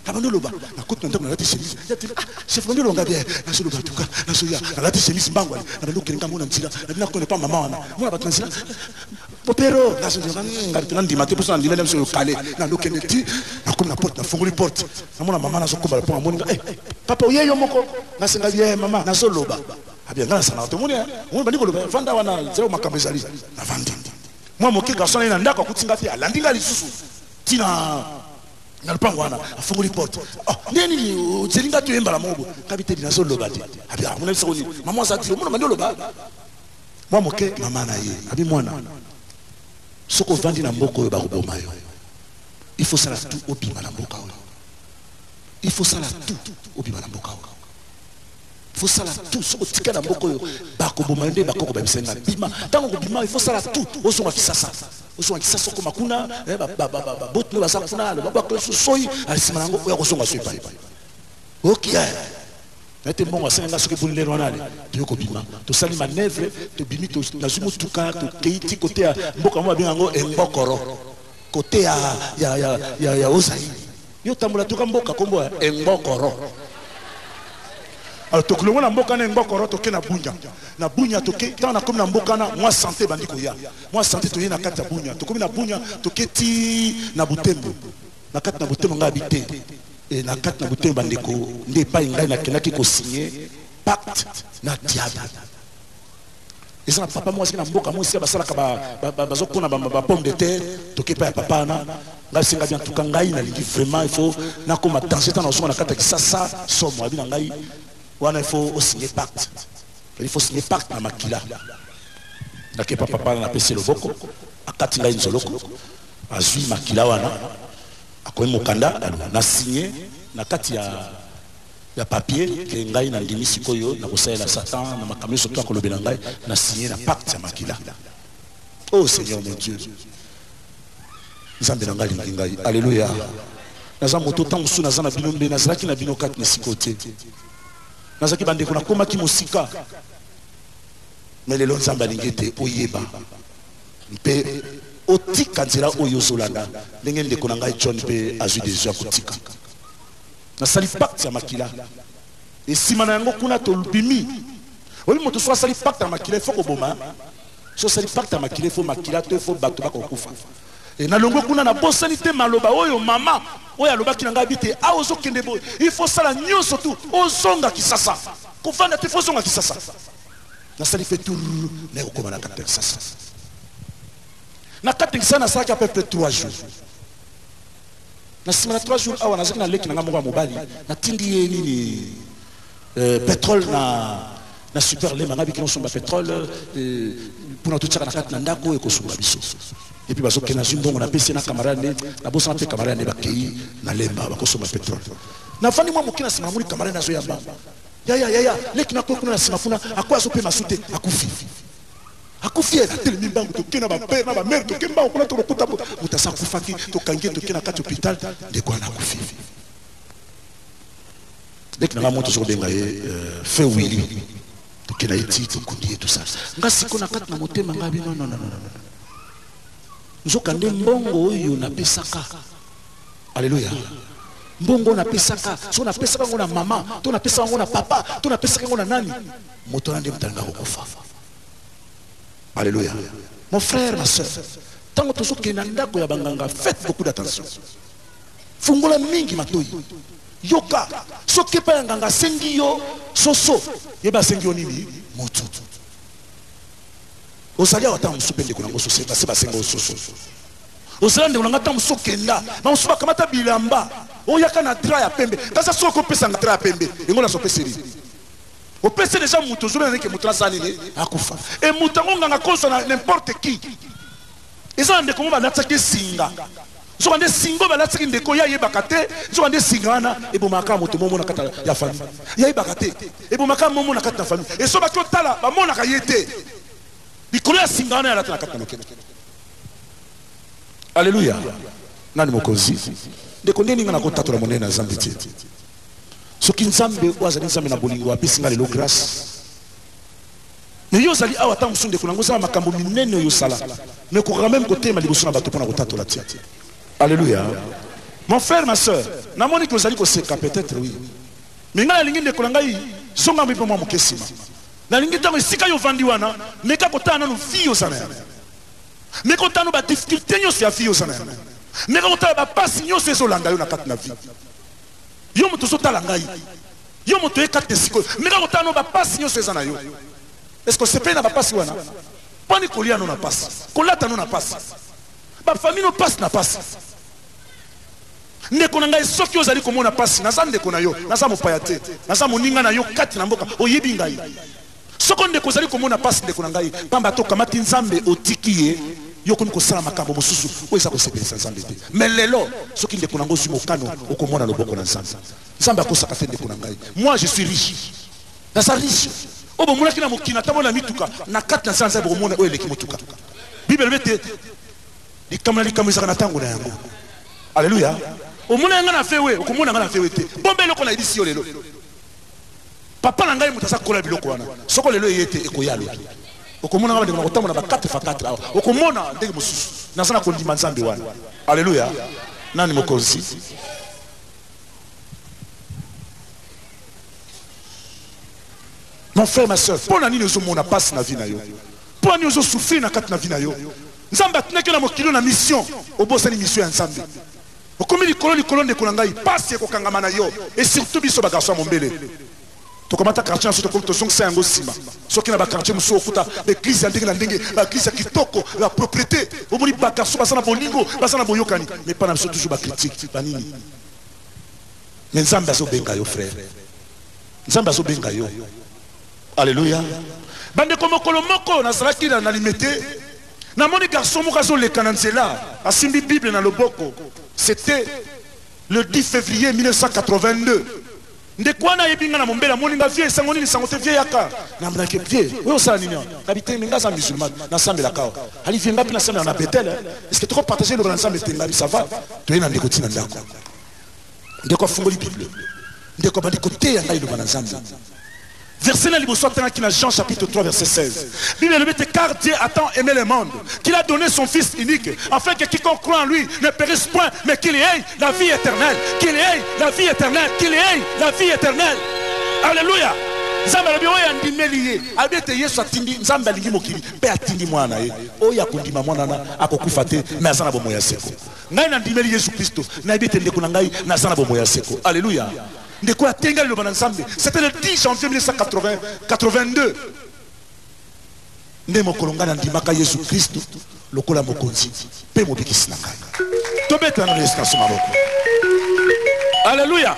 nabandi oloba. Nakoti na ndako, nalati chemise. Ah, chef, bandi olonga bien. Nazoloba tuka, nazoya, nalati chemise mbangu. Ale, nabandi okende ngambo na nzela, nabi nakone pa mama wana, mona bato na nzela popero. Ngai te, nandima te mposo nandima biso yokale. Nabandi okende ti nakomi na porte, nafungoli porte, namona mama nazokomba lopango. Amoni nga: eh, papa, oye yo moko? Nasenga ye mama, nazoloba. Abi nga nasanaka tomoni omoni bandi koloba. Vanda wana, nzela makambo ezali. Navandi mwa moke, garçon na ye na ndako akuti nga te, alandi nga lisusu ntina na lopango wana, afungoli porte: oh, nde nini ozeli nga toyembala moko boye? Kabi te, nazoloba te. Abi amona biso nini, mama aza ti omona bandi oloba mwa moke. Mama na ye abi: mwana, soki ovandi na mboka oyo, bakoboma yo. Il faut sala tout obima na mboka oyo, il faut sala tout obima na mboka oyo, faut sala tout. Soki otika na mboka oyo, bakoboma yo. Nde bakoko babisa nga bima. Ntango kobima, il faut sala tout ozonga Kisasa, ozonga Kisasa, okoma kuna, baboti no baza kuna, babwaka soi nsima na yango oya kozonga so epai ok. Nete mbongo asenga nga soki ebuni lelo wana. Ale, toye kobima, tosali manœuvre, tobimi, nazwi motuka, tokei ti kote ya mboka mo babenga yango Engokoro, kote ya Ozai. Yo tambola tuka mboka kombo ya Engokoro. Alors tokolongo na mboka na Engokoro, toke na Bunya. Na Bunya toke, ntango nakomi na mboka na mwa sante ebandi koya, mwa sante. Toye na kati ya Bunya, tokomi na Bunya, toke ti na Butembo. Na kati na Butembo, ngai abi te e, na kati na Butembo, bandeko, nde epai ngai nakendaki kosigner pacte na diable. Eza na papa moko azalaki na mboka moko esika basalaka, bazokona bapomme de terre. Toke epai ya papa wana, ngai senga bien: en tout cas ngai nalingi vraiment, il faut nakoma danger ntango nazonga na kati ya Kisasa. Somo abi na ngai wana: il faut osigner pacte, il faut signer pacte na makila. Nake pa papa wana, napesi loboko, akati ngai nzoloko, azwi makila wana, akomi mokanda. Alors na signe na kati ya papier ke ngai nandimi sikoyo na kosalela Satan na makambo nyonso to akolobela ngai. Na signe na pacte ya makila. Oh Seigneur mon Dieu, Nzambe na ngai alingi ngai. Alleluya. Naza moto ntango mosusu naza na bino, mbe nazalaki na bino kati na sikoyo te. Nazalaki, bandeko, nakomaki mosika, me lelo Nzambe alingi ete oyeba mpe otika nzela oyo ozolanda, ndenge ndeko na ngai John mpe azwi décision ya kotika. Nasali pacte ya makila, esima na yango kuna tobimi. Oyebi, moto so asali pacte ya makila, ifo koboma. So osali pacte ya makila, ifo makila to ifo bato bakokufa. E, nalongwe kuna, nabosani te maloba oyo mama oyo alobaki na ngai. Abi te, awa ozokende boye, il faut sala nyonso tu ozonga Kisasa, kovanda te, il faut ozonga Kisasa. Nasali mpe tour naye kokóma na kati ya Kisasa. Na kati ya Kisasa nasalaki à peu près 3 jours. Na nsima na 3 jours awa, nazalaki na leki na ngai moko ya mobali, natindi ye nini. euh, pétrole na na super lemba ngai bikino osomba pétrole euh, mpona totiaka na kati na ndako ekosunga biso epuis bazokende nazwi mbongo napesi na camarade nde nabosana mpe camarade nde bakei na lemba bakosomba pétrole nafandi mwa moke na nsima namoni camarade nazoyamba yaya yaya leki nakoki kuna na nsima kuna akoki azopema su te akufi akufi ye atelemi mbangu toke na bapere na bamere toke mbangu kuna tolokuta moto asi akufaki tokangi ye toke na kati hôpital ndeko wana akufi leki na nga moto ozokobenga ye euh, fe willi toke na ye ti tokundi ye tout ça nga siko na kati na motema nga bi non non non non nzoka nde mbongo oyo napesaka Alléluia. Mbongo napesaka, so napesaka yango na mama, to napesaka yango na papa, to napesaka yango na nani, moto wana nde moto alinga kokufa. Alléluia. Mon frère, ma soeur, ntango tozokende na ndako ya banganga, faites beaucoup d'attention. Fungola mingi matoi. Yoka, soki epai ya nganga asengi yo soso, yeba asengi yo nini? Moto. Ozali awa ntango mosusu mpe ndeko na yango soso, basi basenga yo soso. Ozala ndeko na nga ntango mosusu okenda na mosusu bakamata bilamba oyaka na dra ya pembe kasi soki okopesa nga dra ya pembe yango naso opeseli opesi deja moto ozobela neke moto nasala nini akufa e moto yango nganga kozwa na n'importe qui eza na ndeko mo balatisaki singa nzoka nde singa oyo balatisaki ndeko ye ayebaka te nzoka nde singa wana ebomaka moto momo na kati ya famille ye ayebaka te ebomaka momo na kati na famille esobaki otala bamonaka ye te likolo ya singa wana alata na kati na loketo. Aleluya! Nani mokonzi? Ndeko, ndenge nini nga nakotatola monene na Nzambe te? Soki Nzambe oyo azali Nzambe na bolingo apesi nga lelo grâce, mais yo ozali awa ntango mosusu ndeko na ngo osala makambo minene oyo osala, mais okokaka meme kotelema liboso na bato mpo na kotatola te. Alléluia. Mon frère, ma soeur, namoni ke ozali koseka peut-être oui. Mais ngai nalingi ndeko na ngai zonga mpe mwa moke nsima. Nalingi ntango esika yo ovandi wana, meka kotala nanu vie oza na yango. Meka kotala nanu ba difficulté nyonso ya vie oza na yango. Meka kotala ba pasi nyonso ezolanda yo na kati na vie. Yo moto ozotala ngai, yo moto oye kati na esika oyo, meka kotala nanu ba pasi nyonso eza na yo. Est-ce que osepeli na ba pasi wana? Poni kolia no na pasi, kolata no na pasi, ba famille no pasi na pasi. Ndeko na ngai, soki ozali komona pasi, naza ndeko na yo, naza mopaya te, naza moninga na yo kati na mboka, oyebi ngai. Soko ndeko ozali komona pasi, ndeko na ngai, pamba te okamati Nzambe, otiki ye, yo okomi kosala makambo mosusu oyo eza kosepelisa Nzambe te. Mais lelo, soki ndeko na ngai ozwi mokano, okomona loboko na Nzambe. Nzambe akosaka te, ndeko na ngai. Moi, je suis riche. Naza riche. Oyo bomonaki na mokili, natambola na mituka, na kati na nzela Nzambe bokomona oyo eleki motuka. Bible elobi ete Likambo na likambo ezalaka na ntango na yango. Aleluya. Omona nga na vewe, okomona nga na vewe te. Bomba eloko nayebisi yo lelo. Papa na ngai moto aza kola biloko wana. Soko lelo eye te, ekoya lobi. Okomona nga bandeko na kotambola ba 4 fa 4 awa. Okomona ndenge mosusu. Naza na kondima Nzambe wana. Aleluya. Nani mokonzi? Mon frère, ma soeur, mpo na nini ozomona pasi na vie na yo? Mpo na nini ozo souffrir na kati na vie na yo? Nzambe atindaki yo na mokili oyo na mission, obosani mission ya Nzambe. Okomi likolo likolo ndeko na ngai, pasi ekokangama na yo et surtout biso ba garçon ya mombele. Tokamata quartier na biso tokomi tozongisa yango sima. Soki na ba quartier mosusu okuta ba eglise ya ndenge na ndenge, ba eglise ya kitoko, ya propriété, omoni ba garçon baza na bolingo, baza na boyokani, mais pa na biso toujours ba critique, ba nini. Mais Nzambe azobenga yo frère. Nzambe azobenga yo. Alleluia. Bandeko, mokolo moko nazalaki na, na Limete, namoni garçon moko azoleka na nzela, asimbi Bible na loboko. C'était le 10 février 1982. Ndeko wana ayebi nga na mombele, amoni nga, vieux, sango nini, sango te, vieux yaka. Namonaki vieux, oyo osala nini awa? Ngabi te, mais nga aza musulman, nasambelaka awa. Ali vieux, nga mpe nasambelaka na Bethel, hein. Est-ce que toko partager liloba na Nzambe te? Ngabi ça va. Toye na ndeko ti na ndako. Ndeko afungoli Bible. Ndeko abandi koteya ngai liloba na Nzambe. Verset na liboso atangaki na Jean chapitre 3 verset 16. Bible elobi ete car Dieu a tant aimé le monde qu'il a donné son fils unique afin que quiconque croit en lui ne périsse point mais qu'il ait la vie éternelle, qu'il ait la vie éternelle, qu'il ait la vie éternelle. Alléluia. Nzambe alobi oyo andimeli ye alobi ete Yesu atindi Nzambe alingi mokili mpe atindi mwana na ye oyo akondima mwana wana akokufa te me aza na bomoi ya seko. Ngai nandimeli Yesu Kristo, nayebi ete ndeko na ngai naza na bomoi ya seko. Alleluia. Ndeko oyo atenga liloba na Nzambe, c'était le 10 janvier 1982 nde mokolo ngai nandimaka Yesu Kristo lokola mokonzi mpe mobikisi na ngai. Tobetela nano Yesu Kristo maboko. Alleluia.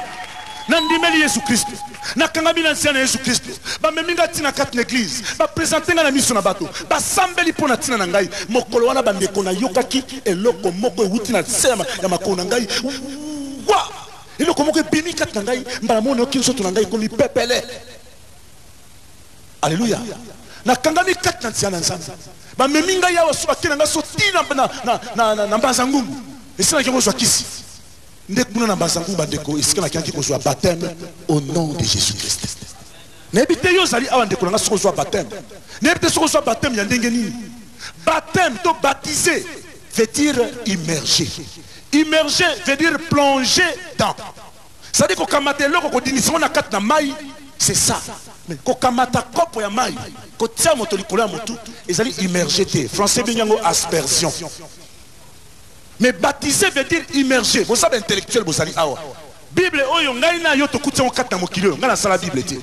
Nandimeli Yesu Kristo, nakangami na nzela na Yesu Kristo. Bamemi ngai ntina kati na eglize, bapresente ngai na miso na bato, basambeli mpo na ntina na ngai. Mokolo wana bandeko, nayokaki eloko moko ewuti na nse ya makolo na ngai. Wa! Eloko moko ebimi kati na ngai, mbala moko nayoki nzoto na ngai ekomi pepele. Aleluya! Nakangami kati na nzela na Nzambe. Bamemi ngai awa so bake na ngai so ti na, na, na, na, na, na Mbanza Ngungu. Esika nakei kozwa kisi. Nde kuna na Mbanza Ngungu, bandeko, esika nakendaki kozwa baptême au nom de Jésus-Christ. Nayebi te yo ozali awa ndeko na ngai soki ozwa baptême. Nayebi te soki ozwa baptême ya ndenge nini. Baptême to baptiser veut dire immerger. Immerger veut dire plonger dans. C'est-à-dire kokamata eloko kodindisa yango na kati na mai, c'est ça. Mais kokamata kopo ya mai kotia moto likolo ya motu ezali immerger te. Français ebengi yango aspersion. Mais baptiser veut dire immerger. Boza ba intellectuel bozali awa. Bible oyo ngai na yo tokuti yango kati na mokili oyo. Ngai nasala Bible te.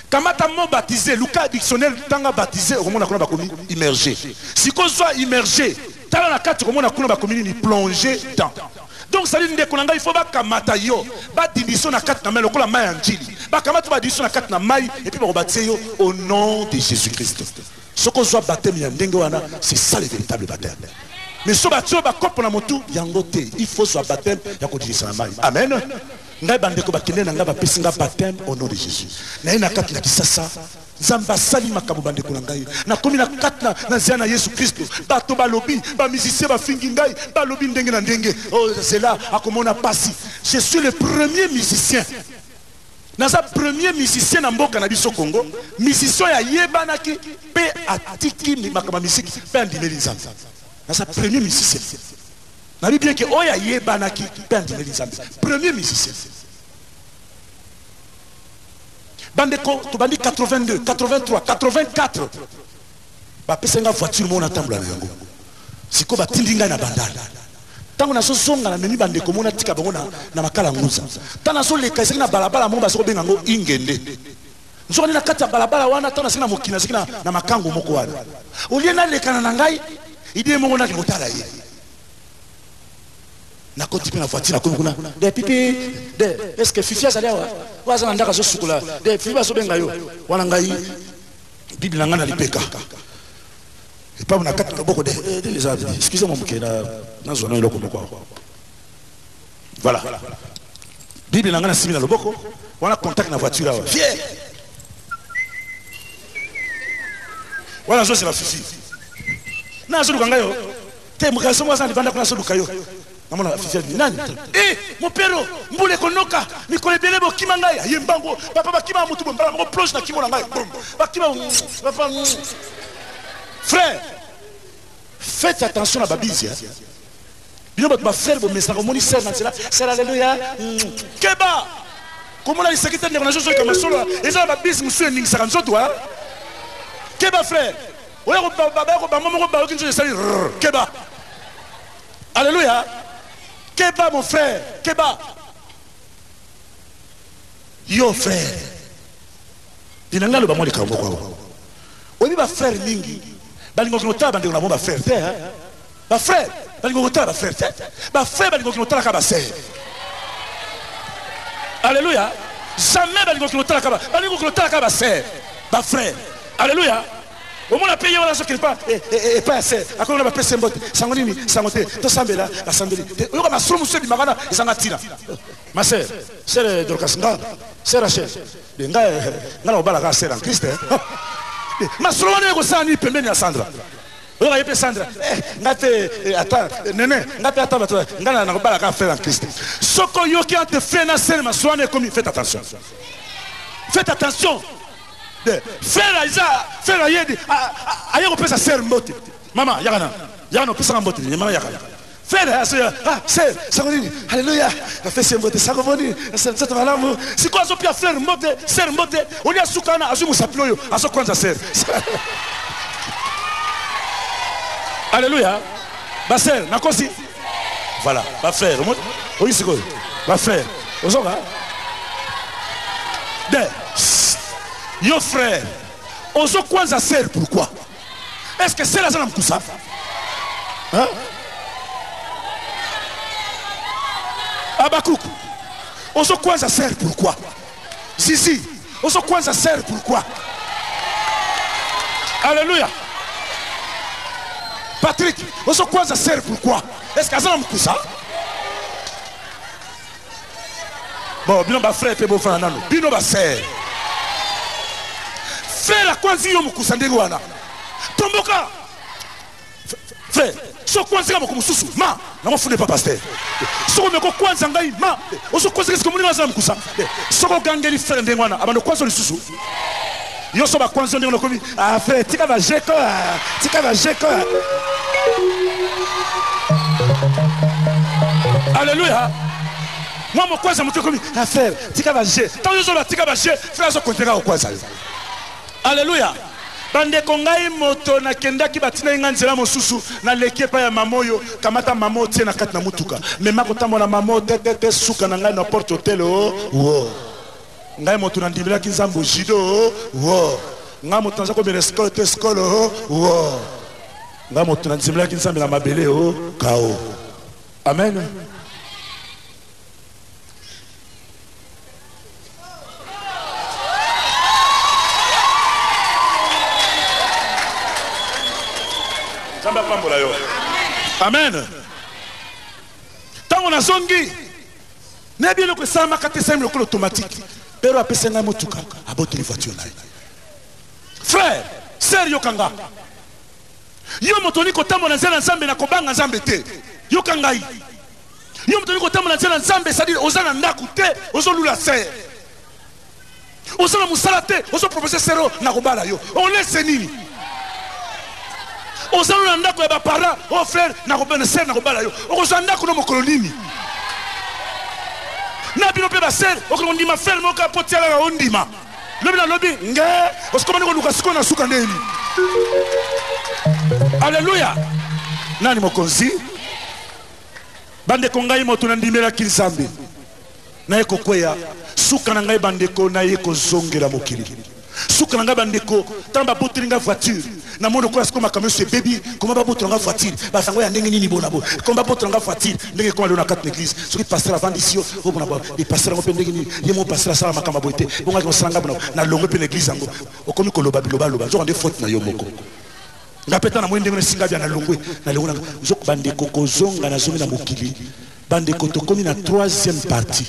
Kamata mot baptiser, luka dictionnaire tanga baptiser okomona kuna bakomi immerger. Sikoyo zwa immerger, tala na kati okomona kuna bakomi nini plonger dans. Donc sali ndeko na ngai il faut bakamata yo badindiso na kati na mai lokola mai ya njili. Bakamata badindiso na kati na mai et puis bakobatie yo au nom de Jésus-Christ. Soki ozwa baptême ya ndenge wana, c'est ça le véritable baptême. Mais soki batie yo bakopo na motu yango te, il faut zwa baptême ya kodindisa na mai. Amen. Ngai bandeko bakende na ngai bapesi ngai baptême au nom de Jésus. Naye na kati na Kisasa, Nzambe asali makambo bandeko na ngai. Nakomi na kati na, na nzela na Yesu Kristo. Bato balobi, ba musiciens bafingi ngai, balobi ndenge na ndenge. Oh, zela akomona pasi. Je suis le premier musicien. Naza premier musicien na mboka na biso Congo, musicien oyo ayebanaki pe atiki makambo ya musique pe andimeli Nzambe. Naza premier musicien. Nayebi bien ke oyo ayebanaki pe andimeli Nzambe. Premier musicien. Bandeko tobandi 82, 83, 84 bapesa nga voiture moko natambola na yango. Sikoyo batindi ngai na Bandal. Ntango nazozonga namemi bandeko moko natika bango na, na makala nguza. Ntango nazoleka ezalaki na balabala moko baza kobenga yango Ingende. Nzokande na kati ya balabala wana ntango nazalaki na mokili nazalaki na, na makango moko wana. Olie nalekana na ngai idee moko nake kotala ye. Nakoti mpe na voiture nakomi kuna de pipi de est ce que Fifi azali awa? Oyo aza na ndako azosukola de Fifi bazobenga yo wana ngai Bible na ngai na lipeka epabu na kati na loboko de eh, eza excusez moi moke na nazwa na eloko moko awa voilà Bible na ngai nasimi na loboko wana contact na voiture awa fier wana azozela Fifi na azoluka ngai yo te mokaso moko aza na libanda kuna azoluka yo namona Fifi abimi nani e mopero mbula ekonoka mikolo ebele bokima ngai aye mbango papa bakima motu boye mbala moko plonge na kingo na ngai bom bakima papa frère faites attention na babizi bino bato bafrère bomesaka omoni sere na nzela sere aleluya keba komona liseki te ndeko na zozoyoka masolo eza na babisi mosusu eningisaka nzoto keba frère oya kobamba moko bayoki nzoto esali keba Alléluia. Keba mon frère, keba. Yo frère. Dina nga loba mwa likambo moko awa. Oyebi ba frère mingi balingaka kotala bandeko na bango ba frère te. Hein? Ba frère balingaka kotala ba frère te. Ba frère balingaka kotala ka ba sœur. Alléluia. Jamais balingaka kotala ka ba balingaka kotala ka ba sœur, ba frère. Alléluia. Omona pe ye wana azokende pa epai ya sœur akomi na bapesi ye mbote sango nini sango te tosambela basambeli te oyoka masolo mosusu ebimaka wana ezanga ntina ma sœur sœur Dorcas nga sœur Rachel de nga nga na kobala kaka sœur en Christ masolo wana ekosala nini pembeni ya Sandra oyoka ye mpe Sandra eh, nga te eh, ata eh, nene nga mpe ata bato nga na kobala kaka frère en Christ soki oyoki entre frère na sœur masolo wana ekomi faites attention faites attention De frère aza frère aye aye kopesa sœur mbote mama yaka na yaka na opesaka mbote nini mama yaka na frère azo ah sœur sango nini alléluia napesi ye mbote sango boni nzoto malamu sikoyo azopia frère mbote sœur mbote oli asuka wana azwi mosapi oyo azokwanza sœur alléluia ba sœur nakosi voilà ba frère oyi sikoyo ba frère ozoka de yo frère ozo kwanza sœur pourquoi est-ce que sœur aza na mkusa hein? Abakuku Ozokwanza sœur pourquoi? Zizi, ozokwanza sœur pourquoi? Alléluia. Patrick, ozokwanza sœur pourquoi? Est-ce que aza na mokusa? Bon, bino ba frère pe bofana nano. Bino ba sœur. Frère akwanzi yo mokusa ndenge wana. Tomboka. Frère, soki okwanzi nga moko mosusu, ma, nango funde pa pasteur. Soki omeki okwanza ngai, ma, ozokwanza eske omoni nga aza na mokusa. Soki ogangeli frère ndenge wana, abanda okwanza lisusu. Yo so bakwanzi yo ndenge wana okomi, ah frère, tika ba jeu ko, ah, tika ba jeu ko. Alléluia. Mwa mokwanza moke okomi, ah frère, tika ba jeu. Tango yo ozoloba tika ba jeu, frère azokontinue kaka kokwanza yo. Alleluia bandeko ngai moto nakendaki batindaki ngai nzela mosusu naleki epai ya mama oyo kamata mama otie na kati na motuka mema kotambola mama te te te suka na ngai na porte hotel o wo ngai moto nandimelaki nzambe judo o wo ngai moto naza komela skolo te skolo o wo ngai moto nandimelaki nzambe na mabele o kao amen. Nzambe apambola yo. Amen. Ntango nazongi nayebi eloko esalamaka te, esalemi lokola automatique. Pero apesi ngai motuka, abotoli voiture na ye. Frère, sœur, yoka nga. Yo moto olingi kotambola na nzela ya Nzambe na kobanga Nzambe te, yoka ngai. Yo moto olingi kotambola na nzela ya Nzambe, c'est-à-dire oza na ndako te, ozolula sœur. Oza na mosala te, ozo proposer sœur oyo nakobala yo. Olese nini? Oza na ndako ya ba parents, oh frère, nakobala sœur, nakobala yo. Okozwa ndako no mokolo nini? Na bino mpe ba sœur, okoki kondima frère moko po tia kaka ondima. Lobi na lobi nge osikomani koluka sikoyo na suka ndeni. Alléluia. Nani mokonzi? Bandeko ngai moto nandimelaki Nzambe naye kokweya suka na ngai bandeko naye kozongela mokili suka na ngai bandeko ntango babotoli ngai voiture namoni lokola sikoyo makambo nyonso ebebi koma babotola ngai voiture basango ya ndenge nini bona bo koma babotola ngai voiture ndenge ekoma lelo na kati na eglise soki pasteur avandisi yo obona ba e pasteur yango mpe ndenge nini ye moko pasteur asala makambo boye te bongo ake kosala ngai bona nalongwe mpe na eglise yango okomi koloba bilobaloba nzoka nde faute na yo moko Nga pe ta na moni ndenge esinga bia na longwe na longwe na nzok bandeko kozonga na zongi na mokili bandeko tokomi na troisième partie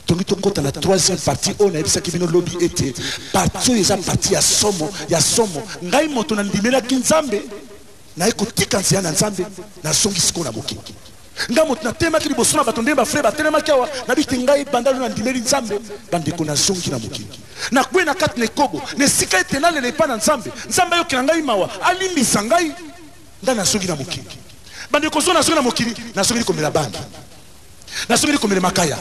tongi tokota na troisième partie oyo nayebisaki bino lobi ete partie oyo eza partie ya somo ya somo ngai moto nandimelaki nzambe naye kotika nzela na nzambe nazongi sikoyo na mokili Nga moto natelemaki liboso na bato ndenge ba frères batelemaki awa, nabi te ngai banda lelo nandimeli Nzambe, bandeko nazongi na mokili. Nakwei na kati na ekobo, na esika ete nalela epai na Nzambe, Nzambe ayokela ngai mawa, alimbisa ngai, ngai nazongi na mokili. Bandeko soki nazongi na mokili, nazongeli komela bangi, nazongeli komela makaya,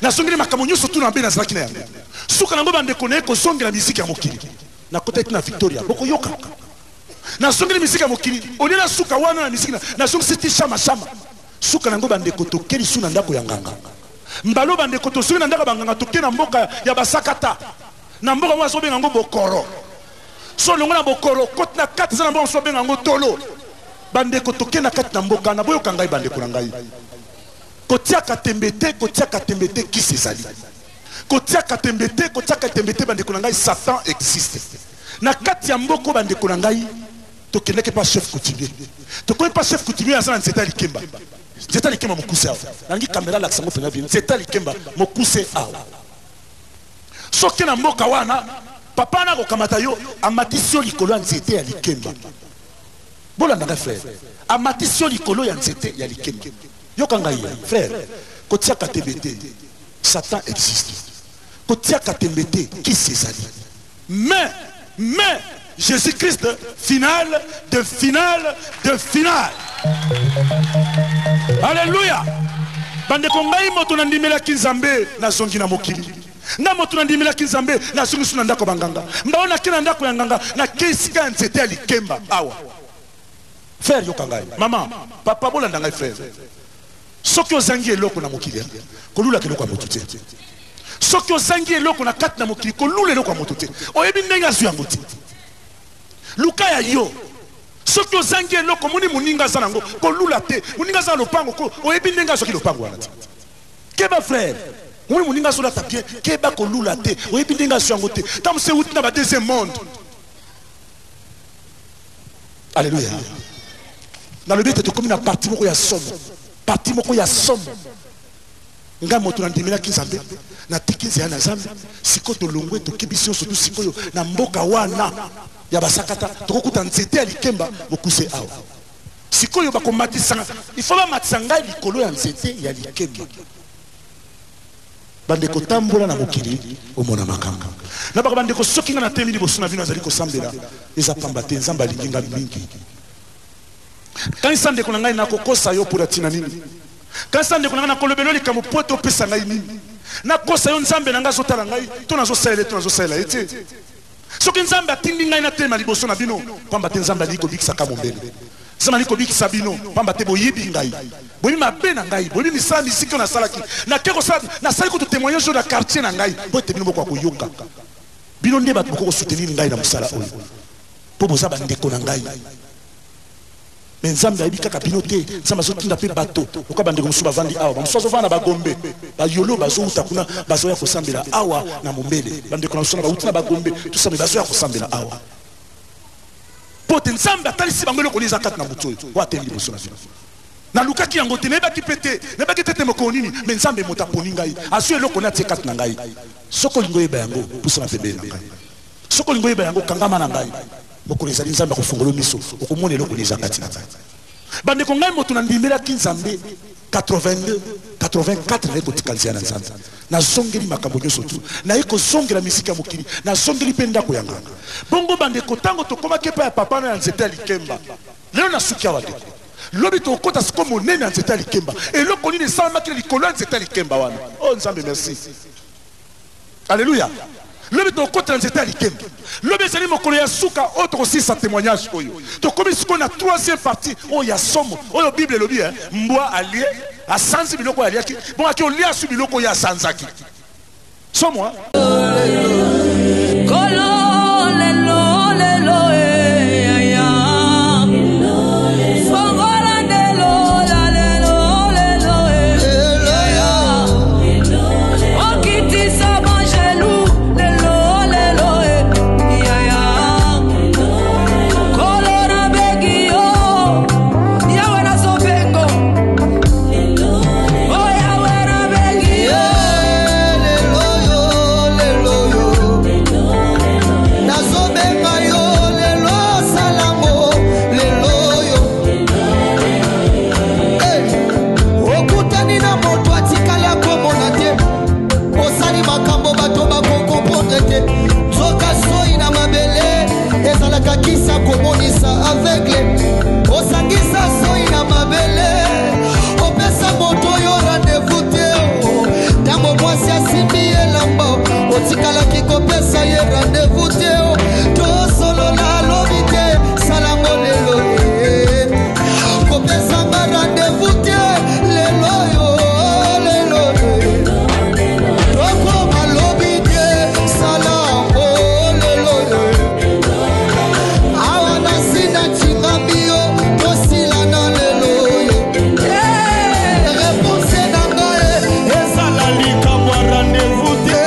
nazongeli makambo nyonso tu na mabe nazalaki na yango. Suka na yango bandeko, naye kozongela miziki ya mokili. Nakotaki na Victoria, bokoyoka. Nazongeli miziki ya mokili olie na suka wana na miziki nazongisi ti shama shama suka na yango bandeko toke lisu na ndako ya nganga mbalo bandeko tozongi na ndako ya banganga toke na mboka ya basakata na mboka yango azobenga yango bokoro so longo na bokoro koti na kati eza na mboka mosusu babenga yango tolo bandeko toke na kati na mboka na boyoka ngai bandeko na ngai kotiaka tembe te kotiaka tembe te kisi ezali kotiaka tembe te kotiaka tembe te bandeko na ngai satan existe Na kati ya mboko ba ndeko na ngai tokendaki epa chef coutumier tokomi epa chef coutumier aza na nzete ya likemba nzete ya likemba mokuse awa nalingi kamera alakisa yango mpenza bien nzete ya likemba mokuse awa soki na mboka wana papa wana akokamata yo amatisi yo likolo ya nzete ya likemba bolanda ngai frère amatisi yo likolo ya nzete ya likemba yoka ngai frère kotiaka tembe te satan existe kotiaka tembe te kisi ezali Mais, mais, Jesus Christ, final de final de final. Alléluia. Bandeko ngai moto nandimelaki Nzambe nazongi na mokili. Ngai moto nandimelaki Nzambe nazongi su na ndako ya banganga. Mbao nake na ndako ya nganga nake esika ya nzete ya likemba awa. Frère yoka ngai. Maman, papa bolanda ngai frère. Soki ozangi eloko na mokili, kolulaka eloko ya moto te. Soki ozangi eloko na kati na mokili, kolula eloko ya moto te. Oyebi ndenge azwi yango te. Luka ya yo. Soki ozangi eloko, omoni moninga aza na yango, kolula te. Moninga aza na lopango, ko oyebi ndenge azwaki lopango wana te. Keba frère. Omoni moninga azolata bien, keba kolula te, oyebi ndenge azwi yango te. Ntango mosusu ewuti na ba deuxième monde. Alléluia. Nalobi ete tokomi na parti moko ya somo, parti moko ya somo. Ngai moto nandimelaki Nzambe, natiki nzela na Nzambe. Sikoyo tolongwe, tokebisi nyonso tu. Sikoyo na mboka wana ya basakata tokokuta nzete ya likemba mokuse awa. Sikoyo bakomatisa, il faut bamatisa ngai likolo ya nzete ya likemba. Bandeko, tambola na mokili omona makambo. Na baka bandeko, soki ngai natemi liboso na bino azali kosambela, eza pamba te. Nzambe alingi ngai mingi. Kanisa ndeko na ngai, nakokosa yo mpo na ntina nini? Kanisa ndeko na ngai, nakolobela yo likambo mpo ete opesa ngai nini? Nakosa yo, Nzambe na ngai azotala ngai, to nazosalela ye to nazosalela ye te. Soki Nzambe atindi ngai natelema liboso na bino, pamba te Nzambe alingi kobikisaka mombele. Nzambe alingi kobikisa bino, pamba te boyebi ngai, boyebi mabe na ngai, boyebi misala miziki oyo nasalaki. Nake kosala, nasali kutu temoignage oyo na quartier na ngai, mpo ete bino bokoka koyoka. Bino nde bato bokoki kosoutenir ngai na mosala oyo, mpo boza bandeko na ngai. Mais Nzambe ayebi kaka bino te, Nzambe azotinda mpe bato lokola bandeko mosusu bavandi awa, bamosusu bazovanda na bagombe, bayolo bazowuta kuna, bazoya kosambela awa na Mombele. Bandeko na biso na bawuti na bagombe tosambe, bazoya kosambela awa mpo te Nzambe atalisi bango eloko nini eza kati na moto oyo oyo atelemi liboso na bino. Nalukaki yango te, nayebaki mpe te, nayebaki te te mokolo nini, me Nzambe moto aponi ngai, azwi eloko nini atie kati na ngai. Soki olingi oyeba yango, pusana pembeni na ngai. Soki olingi oyeba yango, kangama na ngai. Mokolo ezali Nzambe akofungola yo miso, okomona eloko nini eza kati na ngai. Bandeko, ngai moto nandimelaki Nzambe 82, 84, naye kotika nzela na Nzambe. Nazongeli makambo nyonso tu, naye kozongela miziki ya mokili, nazongeli mpe ndako ya nganga. Bongo bandeko, ntango tokomaki epai ya papa na ya nzete ya likemba, lelo nasuki awa ndeko, lobi tokokota sikoyo monene ya nzete ya likemba. Eloko nini esalamaki na likolo ya nzete ya likemba wana? Oh Nzambe, merci. Alleluia. Lobi tokokota na nzete ya likemba. Lobi ezali mokolo ya suka oyo tokosilisa temoignage oyo. Tokomi sikoyo na troisième partie oyo ya somo, oyo Bible elobi eh, mbwa alie, asanzi biloko oyo aliaki, bongo ake olia su biloko oyo asanzaki. Somo hein? Kolo lelo lelo eh, ya, ya. Fongola nde lola lelo lelo eh, ya, ya. Okitisa banjelu lelo lelo eh, ya, ya. Kolo nabengi yo, Yawe nazobengo. Oh, Yawe nabengi yo. Lelo yo, lelo yo, nazobenga yo lelo, salango lelo yo. Hey, okutani na moto atikala komona te, osali makambo bato bakokomprendre te. Nzoka soi na mabele ezalaka kisa komonisa aveugle. Osangisa soi na mabele, opesa moto oyo rendez-vous te. Ntango mwasi asimbi elamba, otikalaki kopesa ye rendez-vous te. Tosolola lobi te, salango lelo ye. Kopesanga rendez-vous te lelo yo, lelo ye. Tokoma lobi te, salango lelo ye. Awa nasi natingami yo, tosilana lelo yo. Réponse na ngai ezala likambo ya rendez-vous te.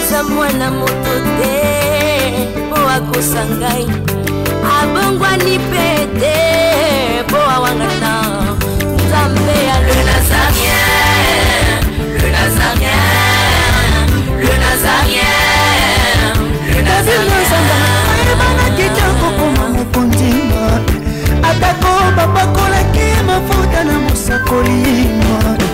Aza mwana moto te mpo akosa ngai, abongwani mpe te mpo awangana. Nzambe ya le Nazarien, le Nazarien, le Nazarien, le Nazarien. Ayebanaki te kokoma mokonzi, atako bapakolaki mafuta na mosakoli.